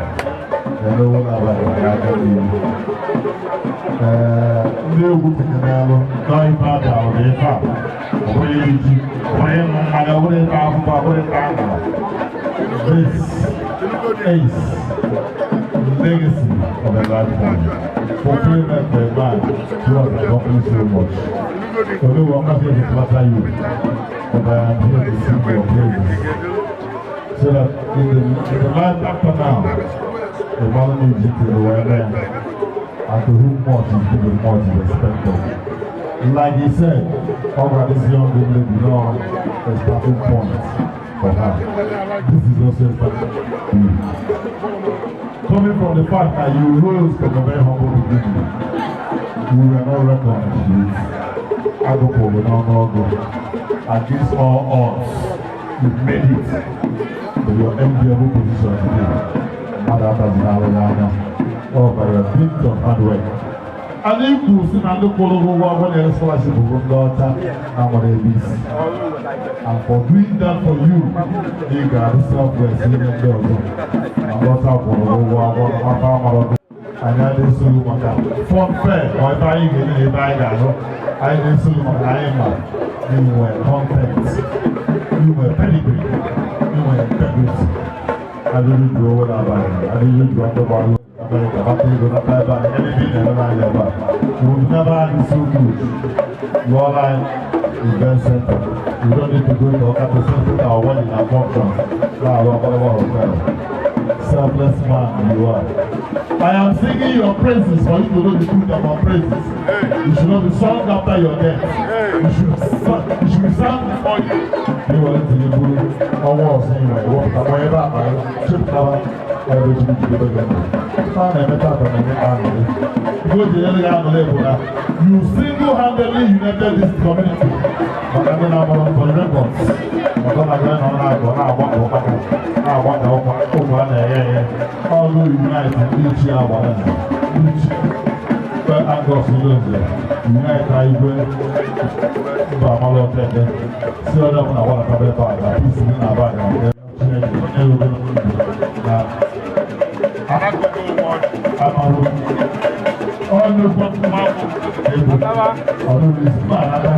Speaker 15: na-emewo n'abalị n'aka n'ihu. Ee, ndị egwu tinyere alụ nọọ ife a ahụ na ife a ọ bụrụ iri ji, ọ bụrụ ịṅụ mmanya, ọ bụrụ ịta akwụkwọ, ọ bụrụ ịta aṅara. This is legacy of a lifetime, fulfillment for a man who has accomplished so much. Although I'm not here to flatter you, but I am here to sing your praises so that in the life after now, the man needs you to the well, and to whom much is given, much is expected. Like he said, all this young lady know a starting point for her. This is also a starting point. Coming from the fact that you rose from a very humble beginning, you were not reckoned with. Agụpụ n'ọnụọgụ. Against all odds, you made it to your enviable position today. Mmadụ atazina arụ n'anya. All by your dint of hard work. Anyị kwuru sị na ndị kwụrụ ụgwọ akwụkwọ na scholarship bụ ndị ọcha na nwere ebe isi. And for doing that for you, ị ga-adị selfless inye ndị ọzọ. Na ndị ọcha kwụrụ ụgwọ akwụkwọ na maka amara ọkụ. Anyị adịghị esogbu maka fun fair ma ebe anyị ga-enye na ebe anyị ga-arụ. Anyị na-esogbu maka anyị ma na ị nwere content, ị nwere pedigree, ị nwere integrity. Adịghị jụọ owe n'abalị, adịghị jụọ ndị gbara America, bata ego nata ebe a, ebe ị na-eme anyị ebe a. You will never have it so good. Lụọla anyị event center. You don't need to go to Awka to settle our wedding and function. Na-arụ ọkpọrọgba hotel. Selfless man you are. I am singing your praises for you to know the truth about praises. You should not be sung after your death. You should stand before you. Iwere ntị gị buru ọnwa ọzọ ị nwere wepụta nwa ebe akpa gị chepụtara ebe Chukwu jidebe gị ndụ. Ife a na-eme tata na-enye aṅụrị. Ife o ji enyere gị aṅụrị bụ na you single-handedly united this community. Maka ndị na-agbara mbọ records. Maka ọ na-aga nọ na-agụ na-agba ka ụkpaka na-agba ka ụkwụ a na-eghe eghe. Ọlụ unite ndị ichie agbara nze. Ndị ichie Angus Ilonze unite igwe mba amala otete si onye ọbụla gbadataba ebe a na peace dị na Abagana nke Chineke onye ruru na amarụ ọnụkwu ebu ọnụrụ isi ma anata.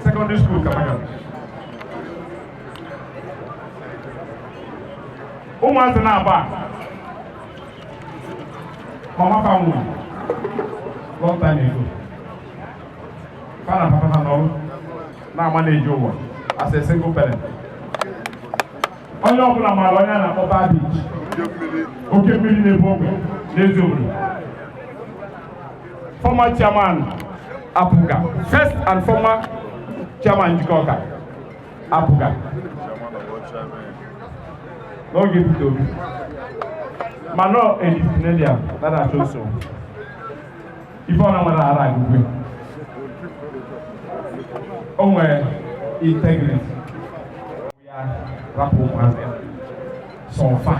Speaker 21: Secondary school ka ụmụazị na-agba mama fa nwụrụ long time ago. Fa na papa ha nọrọ na-ama na-eji ụwa as a single parent. Onye ọbụla maara onye a na-akpọ Bar Beach, oke mmiri na-ebu ogwe n'ezi obodo. Former chairman APGA, first and former chairman Njikọka APGA n'oge Peter Obi, mana ọ edisciplinaria na na-achọ nsogbu ife ọ na-nwere ara agụgwe o nwere integrity ya rapụ ụmụazị ya sọfa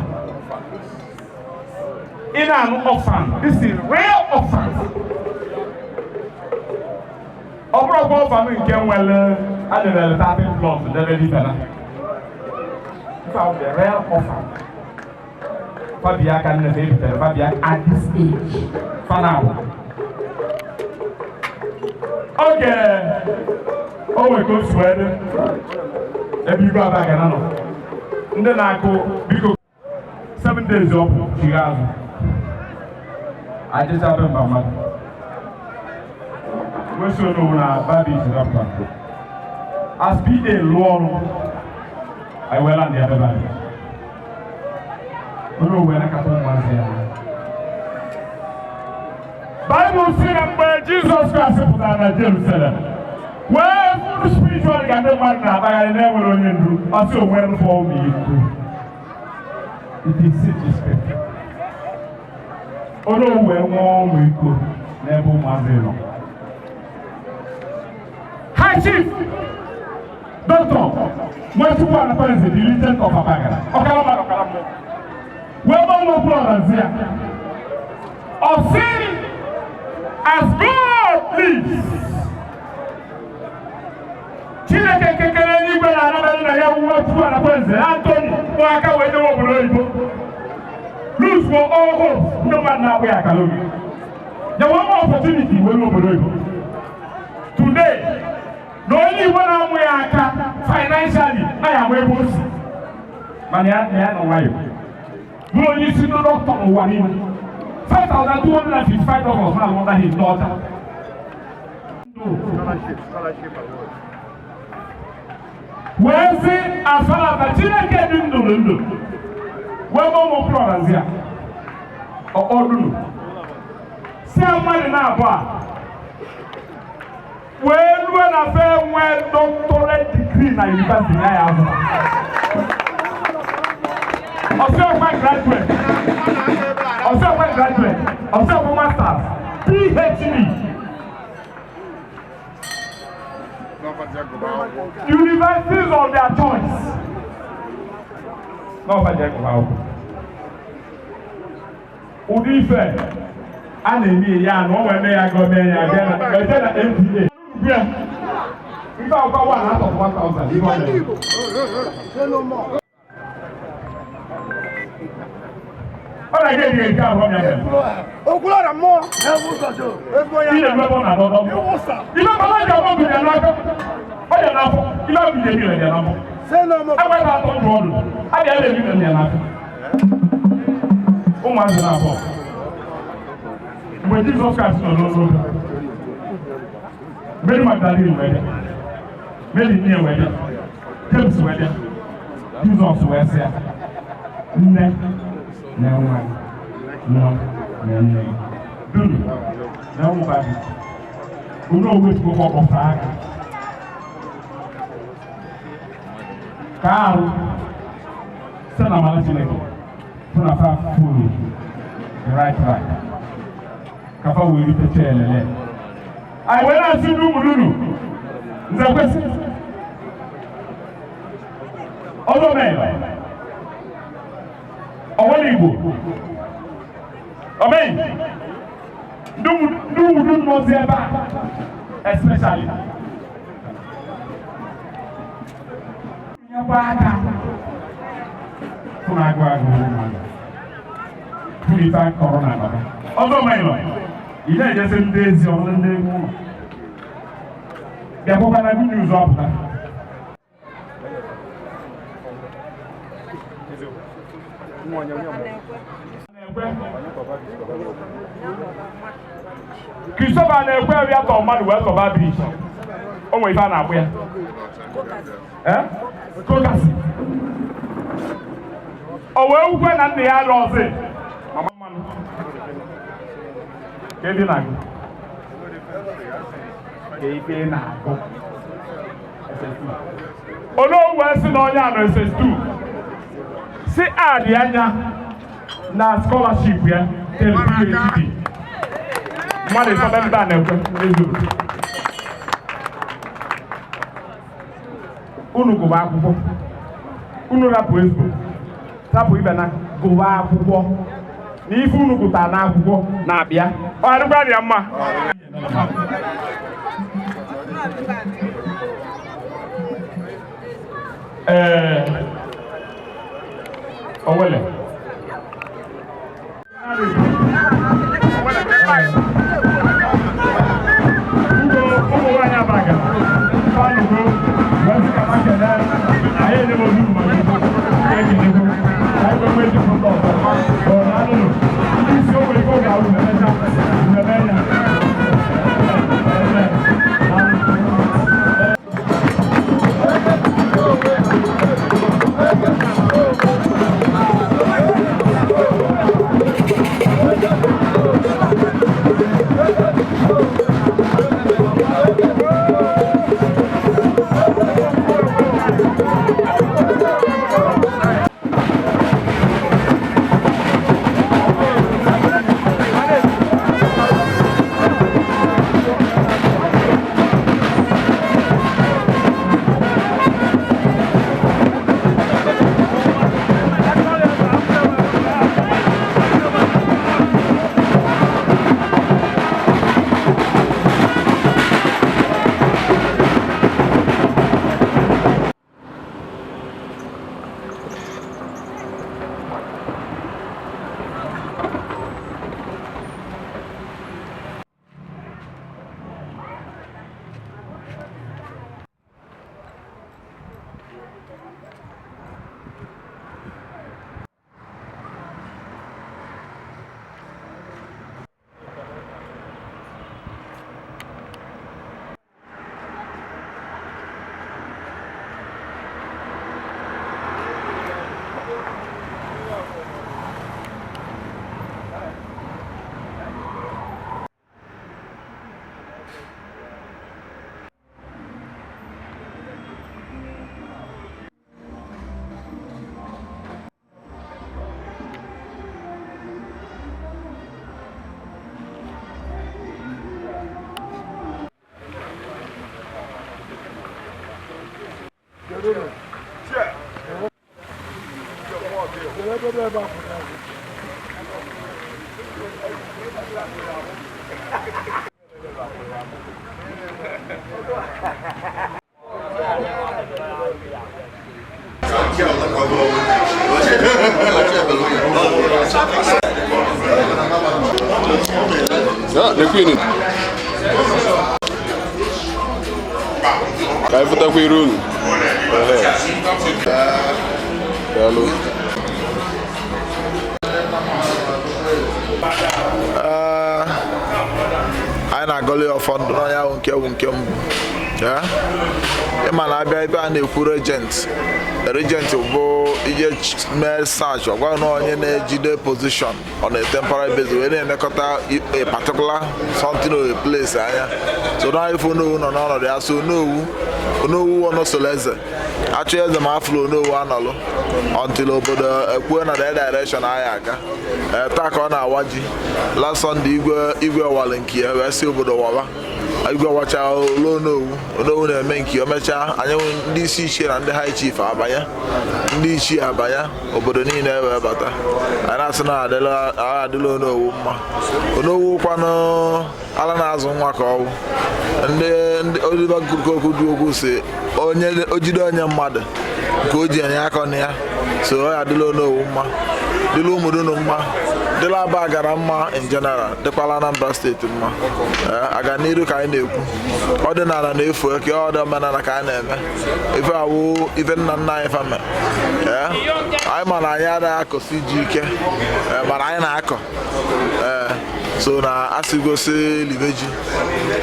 Speaker 21: ị na-anụ orphan. This is real orphan. Ọ bụrụkwa orphan nke nwere adịrịrị 30 plus debe dibela ife ahụ, the real orphan. Fabia aka nne fa ebitere Fabia at this age fana oge o nwere ka o si wee dị ebe igwe Abagana nọ ndị na-akụ biko 7 days ọpụ chigha azụ ajịchabe mba mmadụ nwesi onowu na Bar Beach rapụta as PA lụọ ọrụ anyị wee land ya ebe anyị onye owe nakata ụmụazị ya. Baịbụl si na mgbe Jizọs Kraịst pụtara na Jerusalem wee fụrụ spiritual ka ndị mmadụ na-akpagharị na-enwere onye ndu, ọ sị onwe rụfọ ọmịiko. It is scripture. Onye owe nwee ọmịiko n'ebe ụmụazị nọ. High Chief Doctor Nwachukwu Anakwenze, the legend of Abagana, ọkara mmadụ ọkara mmụọ, wee gbanwe okwu ọrazi ya. Ọ sị, as God lives, Chineke kekere n'igwe na-anabanye na ya Nwachukwu Anakwenze Anthony nwa aka wee jewe obodo oyibo lose for all hopes ndị mmadụ na-akpụ ya akara oge ya nwee more opportunity wee ruo obodo oyibo today na onye Igbo na-amụ ya aka financially na ya ama ebe o si mana ya na ya nọ nwayọ bụrụ onye isi ndị dọkịta n'ụwa niile, 5,255 dollars na alụ his daughter.
Speaker 3: Scholarship award.
Speaker 21: Wee sị asalata Chineke dị ndụ na ndụ wee gba ụmụ okpuru ya ọdụnụ si mmadụ na-abụ a wee rue na fe nwee doctorate degree na university ya ya azụ ọsị ọkwa graduate, ọsị ọkwa graduate, ọsị ọkwa masters, PhD, universities of their choice n'ọba jẹ́ kọ̀ọ̀bá akwụkwọ. Ụdị ife a na-eme ya na o nwee mee ya gọọmenti ya bịa na eje na NTA bịa ife akwụkwọ one out of 1,000 ife ọ na-eme. Ọ na-aga eri eri ahụ ya mere.
Speaker 22: Okwuluọra mmụọ.
Speaker 21: Ị na-eme ebe ọ na-adọ dọ. Ife baba ji ọgbọ gụnyere n'aka ọ dị n'afọ ife abụghị eri dị n'afọ. Agwa atọ ndụ ọdụ abịa na-ebi na ya n'aka ụmụazị na-abụọ mgbe Jizọs Kraịst nọ n'ụlọ ụka, Mary Magdalene wee bịa, Mary nne wee bịa, James wee bịa, Jizọs wee sị ya, nne na nwa nwa na nne dunu na ụmụ gị onye owe chukwu ọkpọfere aka ka arụ site na amara Chineke fụ na fa follow the right track ka fa wee ritecha elele anyị wee na-asị ndị ụmụ unu nze kwesị ọzọ mere ọwele Igbo omeyi ndị ụmụ nọzi ebe a especially nyekwa aka fún agụ agụ mmadụ fún ife akọrọ na ababa ọzọ mere ị na-ejesi ndị ezi ọrụ ndị egwu ụlọ bịakwakwa na good news ọpụta. Christopher na-ekwe ya tọ mmadụ wee tọba briji o nwere ife a na-akpụ ya kokasi o wee wukwe na nna ya alụ ọzọ mama mmanụ ka ebe na-agụ ka ife na-agụ Onowu wee sị na onye a nọ SS2 si adị anya na scholarship ya till PhD mmadụ ịsọbe ndị a na-ekwe n'eziokwu unu gụba akwụkwọ unu rapụ ezigbo rapụ ibe na gụba akwụkwọ na ife unu gụtara n'akwụkwọ na-abịa ọ adịkwa dị ya mma. Ee, Owele ụmụ nwaanyị Abaga fanugo wee sị ka ha kelee anyị enye m obi mmadụ ekelego anyị nwee nwee ndị ọzọ ọ na-alụlụ ndị isi o nwere ike oge ahụ memecha mmemme ya.
Speaker 16: Ka anyị fụtakwa iru unu. Ehe. Daalụ.
Speaker 17: Anyị na-agọli ọfọ ndụ n'ọnya ahụ nke bụ nke mbụ. Ịma na abịa ebe a na-ekwu regent, regent bụ ije mee search, ọ gwa na onye na-ejide position on a temporary basis wee na-elekọta a particular something or a place anya. So na ife Onowu nọ n'ọnọdụ ya, so Onowu, Onowu ọnọsolo eze achụ eze ma afụlụ Onowu anọlụ until obodo ekwuo na the direction anyị aga. Taa ka ọ na-awa ji. Last Sunday, igwe, igwe wali nke ya wee sị obodo wawa. Igwe wacha olu Onowu. Onowu na-eme nke o mechaa, anyị ndị isi ichie na ndị high chief abanye, ndị ichie abanye, obodo niile wee bata. Anyị na-asị na adịla Onowu mma. Onowu kwanụ ala na-azụ nwa ka ọwụ ndị ndị Oliver Okwu dị okwu si onye ojide onye mmadụ nke o ji enye aka na ya. So ọ ya adịla Onowu mma, dịla ụmụdunu mma, dịla Abagana mma in general, dịkwala Anambra Steeti mma. Aga n'iru ka anyị na-ekwu, ọdịnala na-efu eke, ọdị omenala ka anyị na-eme. Ife awụ ife nna nna anyị fame. Ee, anyị ma na anyị anaghị akọsi ji ike, mana anyị na-akọ. Ee, so na asị gosi libe ji.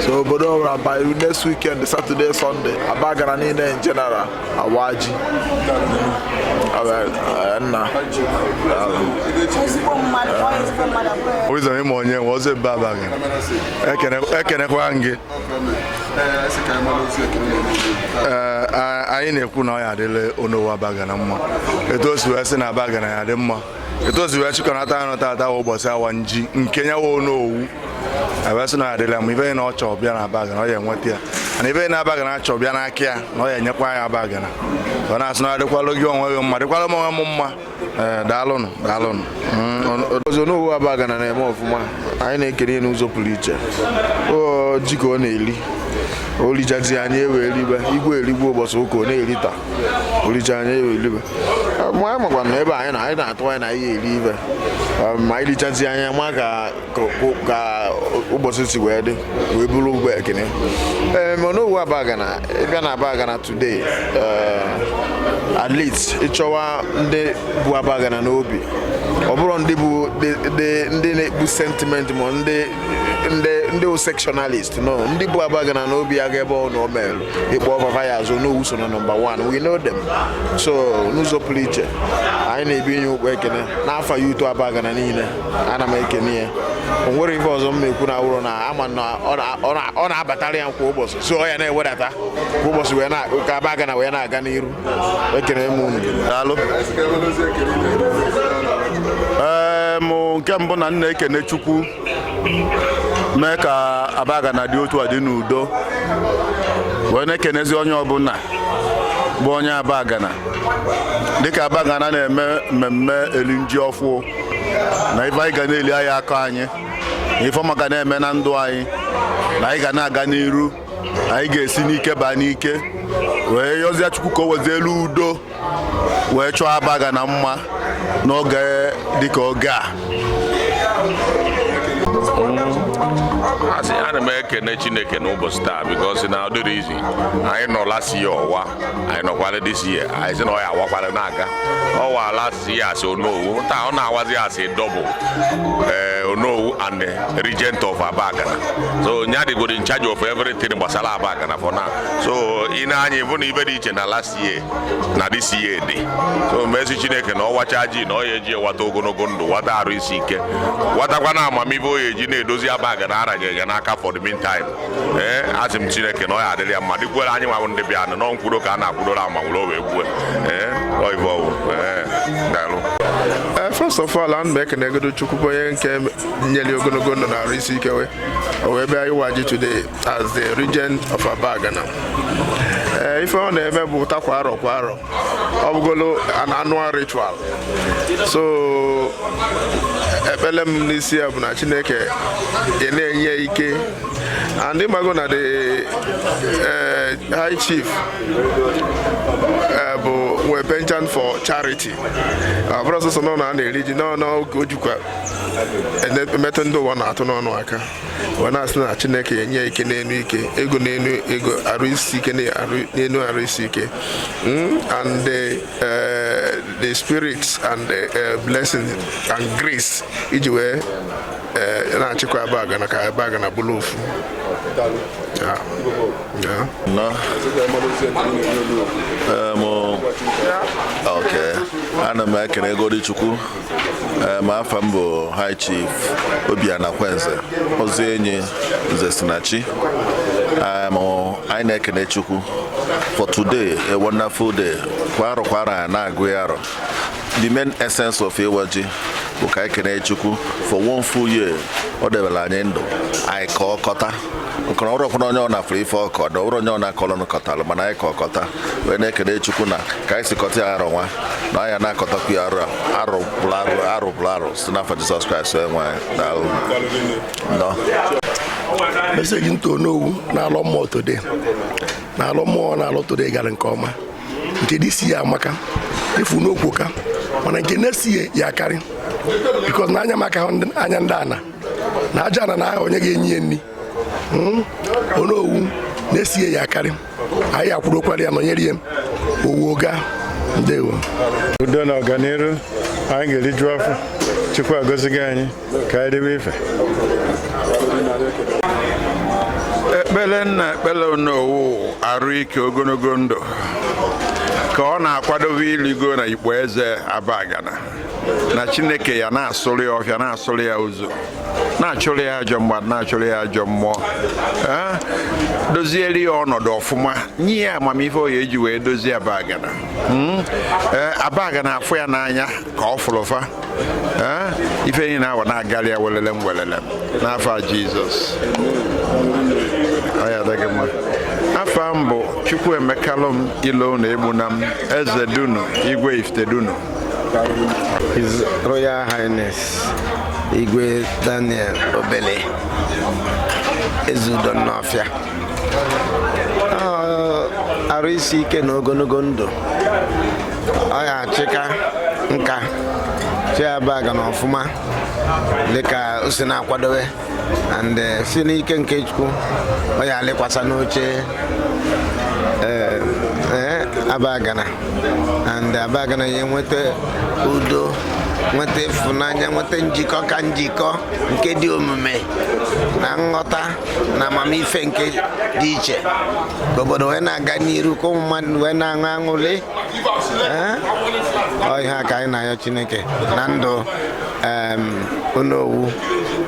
Speaker 17: So obodo ọbụla by next weekend, Saturday, Sunday, Abagana niile in general awa ji. Nna.
Speaker 20: Wisdom ịma onye nwe ọzọ ebe Abagana. Ekenekwa m gị. Ee, anyị na-ekwu na ọ ya adịla Onowu Abagana mma. Etu o si wee sị na Abagana ya adị mma, etu o si wee chịkọnata anụ tata wụ ụbọchị awa nji nke ya wụ Onowu, wee sị na ọ ya adịla mma. Ife na ọ chọọ bịa na Abagana, ọ ya enweta ya, mana ife na Abagana achọ bịa n'aka ya, na ọ ya enyekwa ya Abagana. Ọ na-asị na ọ dịkwalụ gị onwe gị mma, dịkwalụ m onwe m mma. Ee, daalụnụ, daalụnụ.
Speaker 17: Ọzọ, Onowu Abagana na-eme ọfụma. Anyị na-ekene ya n'ụzọ pụrụ iche. O ji ka ọ na-eli, olichazi anyị ewe elibe igwe eligwe ụbọchị ụka ọ na-eri taa, olicha anyị ewe elibe. Ma anyị makwa na ebe anyị na anyị na-atụ anya na anyị eri ibe ma anyị lichazi anya ma ka ụbọchị si wee dị wee bụrụ ụgbọ ekene. Ee, Onowu Abagana, ịbịa na Abagana today, at least ịchọwa ndị bụ Abagana n'obi, ọ bụrụ ndị bụ ndị na-ekpu sentiment ma ndị ndị ndị wụ sectionalist, no, ndị bụ Abagana n'obi aga ebe ọ na o merụ ịkpọ ọfafa ya azụ, Onowu so na number one. We know them. So n'ụzọ pụrụ iche, anyị na-ebi inye ụkpọ ekene n'afọ ya uto Abagana niile. Ana m ekene ya. O nwere ife ọzọ m ekwu na awụrụ na ama na ọ na-abatara ya kwa ụbọchị, so ọ ya na-ewedata kwa ụbọchị wee na ka Abagana wee na-aga n'iru. Ekene m unu.
Speaker 18: Daalụ. Ee, mụ nke mbụ na nna ekene Chukwu mee ka Abagana dị otu a dị n'udo, wee na-ekenezi onye ọbụla bụ onye Abagana dịka Abagana na-eme mmemme eri ji ọfụ na ife anyị ga na-eli anyị aka anyị na ife ọma ga na-eme na ndụ anyị, na anyị ga na-aga n'iru, anyị ga-esi n'ike baa n'ike, wee yọzie Chukwu ka o wezie elu udo wee chọọ Abagana mma n'oge dịka oge a.
Speaker 2: Asị ana m ekene Chineke n'ụbọchị taa because na ọ dịrị izi anyị nọ last year ọwa, anyị nọkwara this year, anyị sị na ọ ya awakwara na-aga ọwa. Last year asị Onowu, taa ọ na-awazi asị double, ee, Onowu and the regent of Abagana. So nya dịgoro in charge of everything gbasara Abagana for now. So ị na-anya ịbụ na ibe dị iche na last year na this year dị. So mesi Chineke na ọ wacha ji na ọ ya eji wata ogologo ndụ, wata arụ isi ike, watakwa na amamihe o ya eji na-edozi Abagana aranyere ya n'aka for the meantime. Ee, asị m Chineke na ọ ya adịrị ya mma, dịkwere anyị nwa ndị bịa nọ nkwuro ka a na-akwudoro ama were o wee gbue. Ee, ọ ife ọwụ. Ee, daalụ.
Speaker 16: First of all, ana m ekenegodo Chukwu bụ onye nke nyere ogologo ndụ na arụ isi ike wee o wee bịa ịwa ji today as the regent of Abagana. Ee, ife ọ na-eme bụ ụta kwa arọ kwa arọ, ọ bụgolo an annual ritual. So ekpele m n'isi ya bụ na Chineke ị na-enye ike. And ịmago na the high chief bụ nwee penchant for charity. Ọ bụrụ sọsọ nọ na a na-eri ji n'oge o jikwa emetụ ndị ụwa na-atụ n'ọnụ aka, wee na-asị na Chineke enye ike n'enu ike, ego n'enu ego, arụ isi ike n'enu arụ isi ike, and the spirits and the blessing and grace iji wee na-achịkwa Abagana ka Abagana bụrụ ofu. Yeah.
Speaker 5: No. Okay. Ana m ekene godi Chukwu. Afa m bụ High Chief Obiana Kwenze, Ozi Enyi Nze Sinachi. Anyị na-ekene Chukwu for today, a wonderful day. Kwa arọ kwa arọ a na-agụ ya arọ. The main essence of ịwa ji bụ ka anyị kene Chukwu for one full year ọ debere anyị ndụ anyị ka ọ kọta nke na ọrụ ọkwụna onye ọ na-afụrụ ife ọkọ na ọrụ onye ọ na-akọrọ nụkọtalụ, mana anyị ka ọkọta wee na-ekele Chukwu na ka anyị si kọta ya arọ nwa na anyị na-akọtakwu ya arọ arọ bụrụ arụ arụ bụrụ arụ si n'afọ Jizọs Kraịst wee nwee anyị. Daalụ. Nnọọ.
Speaker 6: Message nto Onowu na-alọ mmụọ today, na-alọ mmụọ na-alọ today gara nke ọma. Nke dị isi ya amaka efu n'okwu ka, mana nke na-esighị ya akarị because na anya maka anya ndị ana na aja ana na aha onye ga-enye ya nri. Onowu na-esighị ya akarị, anyị akwụdokwara ya, nọnyere ya owu gaa. Ndewo.
Speaker 23: Udo na ọganiru, anyị ga-eriju afọ. Chukwu agọzigo anyị ka anyị debe ife.
Speaker 9: Ekpele nna ekpele Onowu, arụ ike, ogologo ndụ, ka ọ na-akwadobe iligo na ikpo eze Abagana, na Chineke ya na-asụrụ ya ọfịa, na-asụrụ ya ụzọ, na-achụrụ ya ajọ mmadụ, na-achụrụ ya ajọ mmụọ, doziere ya ọnọdụ ọfụma, nye ya amamife ọ ya eji wee dozie Abagana. Abagana afụ ya n'anya ka ọ fụrụ fa. Ife niile awa na-agarị ya welele m welele m n'afọ a Jizọs. Ọ ya adịghị mma. Afa m bụ Chukwuemekalụm Ilo na Egbunam, Eze Dunu, Igwe Ifite Dunu.
Speaker 19: His Royal Highness Igwe Daniel Obele, Ezudo Nnọfịa, arụ isi ike na ogologo ndụ, ọ ya achịka nka chi Abagana ọfụma dịka o si na-akwadobe, and si n'ike nke Chukwu ọ ya lekwasa n'oche Abagana, and Abagana ya enweta udo, nweta ịfụnanya, nweta njikọ ka njikọ nke dị omume na nghọta na amamife nke dị iche, ka obodo wee na-aga n'iru, ka ụmụ mmadụ wee na-aṅụ aṅụrị. Ọ ihe a ka anyị na-ayọ Chineke na ndụ Onowu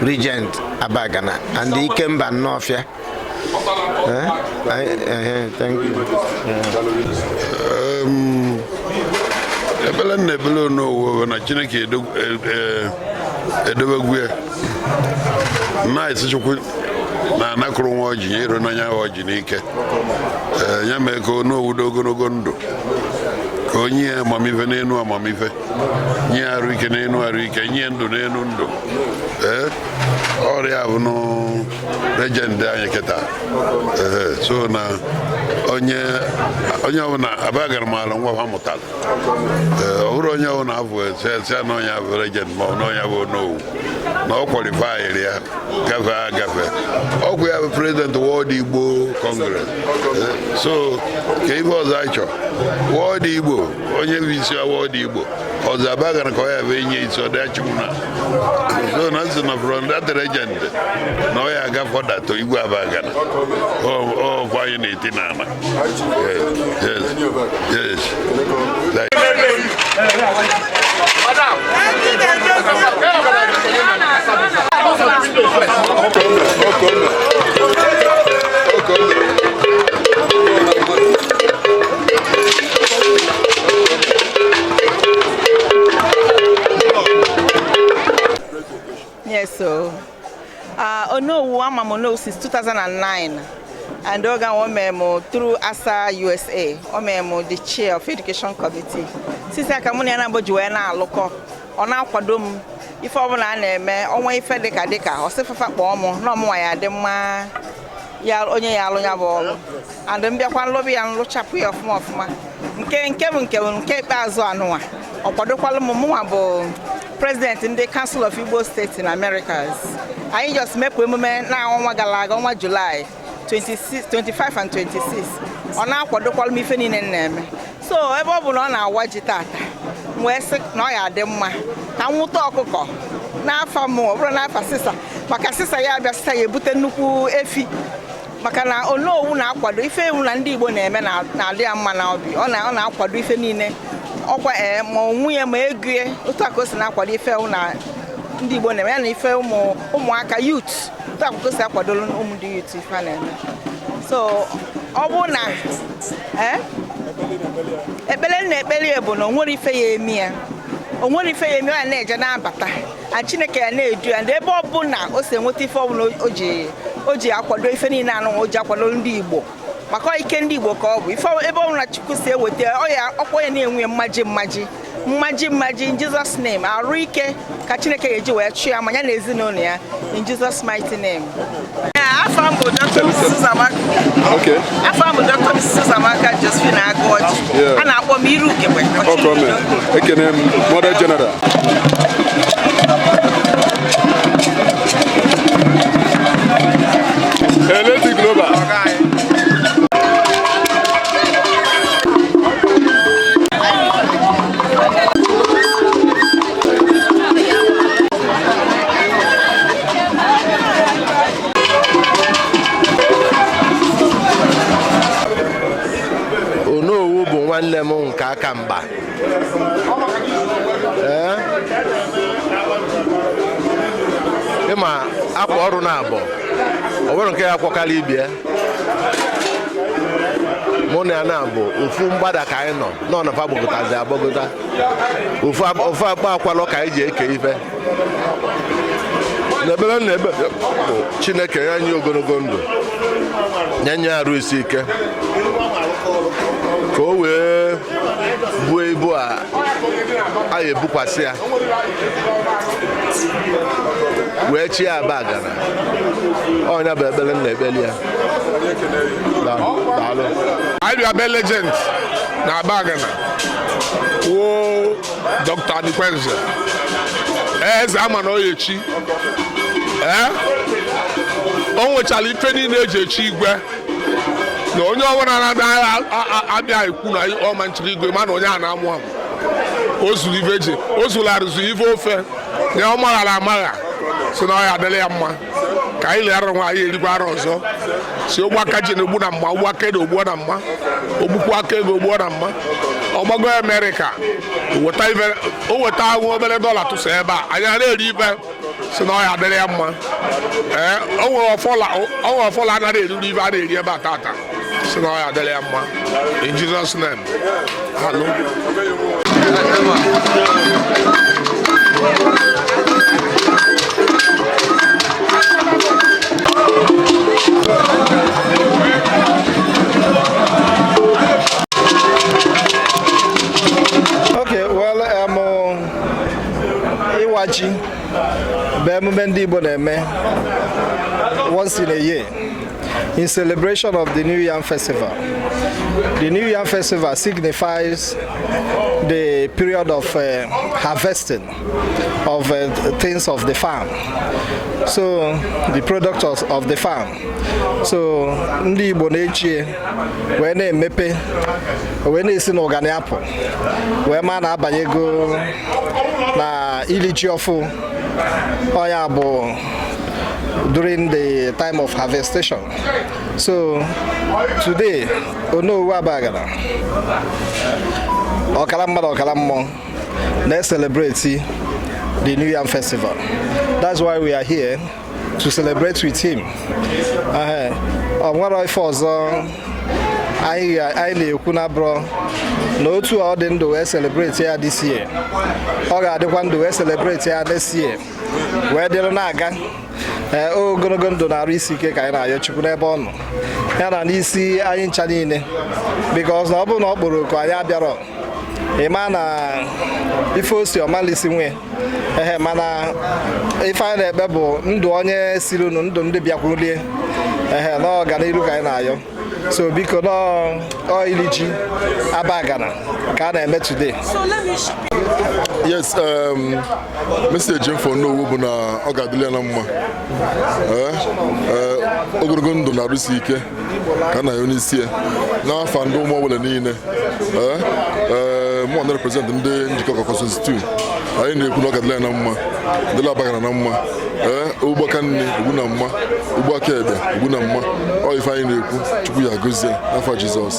Speaker 19: Regent Abagana and Ikemba Nnọfịa. Thank you.
Speaker 24: Ebele na ebele Onowu bụ na Chineke edobegwu ya na-esi Chukwu na anakụrụ nwa ọjị ya ero n'anya ọjị n'ike, ya mee ka Onowu dị ogologo ndụ, ka onye ya amamife n'enu amamife, nye ya arụ ike n'enu arụ ike, nye ndụ n'enu ndụ. Ee, ọrịa bụ regent anyị kịta. Ee, so na onye onye ọbụla Abagana maara nwa ha mụtara. Ee, ọ bụrụ onye ọbụla afọ ese na onye abụ regent ma ọ na onye bụ Onowu na ọ qualifyịrị ya gafee agafe, ọkwa ya bụ president World Igbo Congress. So ka ife ọzọ anyị chọrọ World Igbo, onye bụ isi World Igbo ọzọ Abagana ka ọ ya bụ enye isi ọ dachikwu na so na nsị na from that regent na ọ ya aga fọda to Igwe Abagana ọkwa anyị na-eti n'ala. Yes.
Speaker 7: Yes, so Onowu, I'm Onowu since 2009, and Oga Omemo through ASA USA, Omemo the chair of education committee. Since I come on, I'm na alụkọ ọ na-akwado m ife ọbụla a na-eme ọnwa ife dịka dịka ọ sị fafa kpọọ mụ na ọmụnwa ya dị mma.
Speaker 4: Ya onye ya alụ ya bụ ọlụ and mbịakwa nlụbụ ya, nlụchapụ ya ọfụma ọfụma. Nke bụ nke ikpeazụ anụnwa, ọ kwadokwalụ m. Mụnwa bụ president ndị Council of Igbo States in Americas. Anyị just mepụ emume na ọnwa gara aga, ọnwa July 26, 25 and 26. Ọ na-akwadokwalụ m ife niile m na-eme. So ebe ọ bụ na ọ na-awa ji tata, m wee sị na ọ ya adị mma ka m nwụta ọkụkọ n'afọ m, ọ bụrụ n'afa sisa, maka sisa ya abịa, sisa ya ebute nnukwu efi, maka na Onowu na-akwado ife ewu na ndị Igbo na-eme na-adị ya mma na obi. Ọ na-akwado ife niile ọkwa, ee, ma onwe ya ma ego ya, otu a ka o si na-akwado ife ewu na ndị Igbo na-eme ya na ife ụmụaka youth, otu a ka o si akwado ụmụ ndị youth ife a na-eme. So ọ bụ na ee, ekpere na ekpere ya bụ na o nwere ife ya emi ya, o nwere ife ya emi ya, na-eje na-abata a, Chineke ya na-edu ya. Ndị ebe ọ bụ na o si enweta ife ọbụla o ji akwado ife niile anụ o ji akwado ndị Igbo, maka ike ndị Igbo ka ọ bụ ife. Ebe ọ bụla Chukwu si eweta ọ ya, ọkwa ya na-enwe mmaji mmaji mmaji mmaji in Jesus name. Arụ ike ka Chineke ga-eji wee chụ ya ma ya na ezinụlọ ya, in Jesus mighty name. Afọ m bụ Dr. Mrs. Amaka. Afọ m bụ Dr. Mrs. Amaka Josephine Agụọji. A na-akpọ m Iru Ugegbe.
Speaker 8: Ọkọ ekene m, Mother General. Eleti Global.
Speaker 10: Onowu bụ nwanne m nke aka mgba. Ee, ịma akwa ọrụ na abụọ, o nwere nke ya kwọkarị ibie. Mụ na ya na-abụ ofu mgbada ka anyị nọ nọ na fa gbagọtazi agbagọta ofu akpa akwalọ ka anyị ji eke ife. N'ebere na ebe bụ Chineke ya nye ogologo ndụ, nye nye arụ isi ike, ka o wee buo ibu a a ebukwasị ya wee chie Abagana. Ọnya bụ ekpere m na-ekpeli ya. Daalụ.
Speaker 8: Anyị bịa be legend na Abagana wo Dr. Anikwenze, eze ama na ọ ya echi. Ee, o nwechara ife niile eji echi igwe, na onye ọbụla na-abịa abịa ekwu na ọma nchiri igwe, ma na onye a na-amụ amụ. O zuru ife eji o zularịzụ ife ofe na ọ maghara amagha, si na ọ ya adịla ya mma ka anyị leghara nwa anyị erikwa arọ ọzọ. Si ogbu aka ji na-egbu na mma, ogbu aka ede ogbuo na mma, ogbukwu aka ego ogbuo na mma. Ọgbago Amerịka weta ife, o weta ahụ obere dọla tụsa ebe a, anyị a na-eri ife, si na ọ ya adịrị ya mma. Ee, o nwere ọfọla anaghị eriri ife a na-eri ebe a tata, si na ọ ya adịrị ya mma, in Jesus name. Hello.
Speaker 11: Okay, well, ịwa ji bụ emume ndị Igbo na-eme once in a year in celebration of the New Yam Festival. The New Yam Festival signifies the period of harvesting of things of the farm. So, the product of the farm. So, ndị Igbo na-echi wee na-emepe, wee na-esi n'ụgani apụ, wee ma na-abanyego na ili ji ọfụ. Ọya bụ during the time of harvestation. So today, Onowu Abagana, ọkara mmadụ ọkara mmụọ, na-celebrate the New Yam Festival. That's why we are here to celebrate with him. Ọ nwere ife ọzọ anyị na-ekwu na bụrụ na otu ọ dị ndụ wee celebrate ya this year, ọ ga-adịkwa ndụ wee celebrate ya next year, wee dịrị na-aga. Ee, ogologo ndụ na-arụ isi ike ka anyị na-ayọ Chukwu n'ebe ọ nọ, ya na n'isi anyị ncha niile, because na ọ bụrụ na ọ kpọrọ oku anyị abịarọ, ịma na ife osi ọmalisi nwe ehe. Mana ife anyị na-ekpe bụ ndụ onye siri unu, ndụ ndị bịakwulie. Ehe, na ọganiru ka anyị na-ayọ. So biko, nọ ili ji Abagana ka a na-eme today.
Speaker 1: Yes, message m for Onowu bụ na ọ ga-adịrị ya na mma. Ogologo ndụ na-arụsi ike ka na ya n'isi ya n'afa ndị ụmụ ọbụla niile. Mụ na represent ndị njikọ constituency 2, anyị na-ekwu na ọ ga-adịrị ya na mma, dịla Abagana na mma. Ee, ugbo aka nne ugbu na mma, ugbo aka ekpe ugbu na mma. Ọ ife anyị na-ekwu, Chukwu ya agọzie n'afa Jizọs.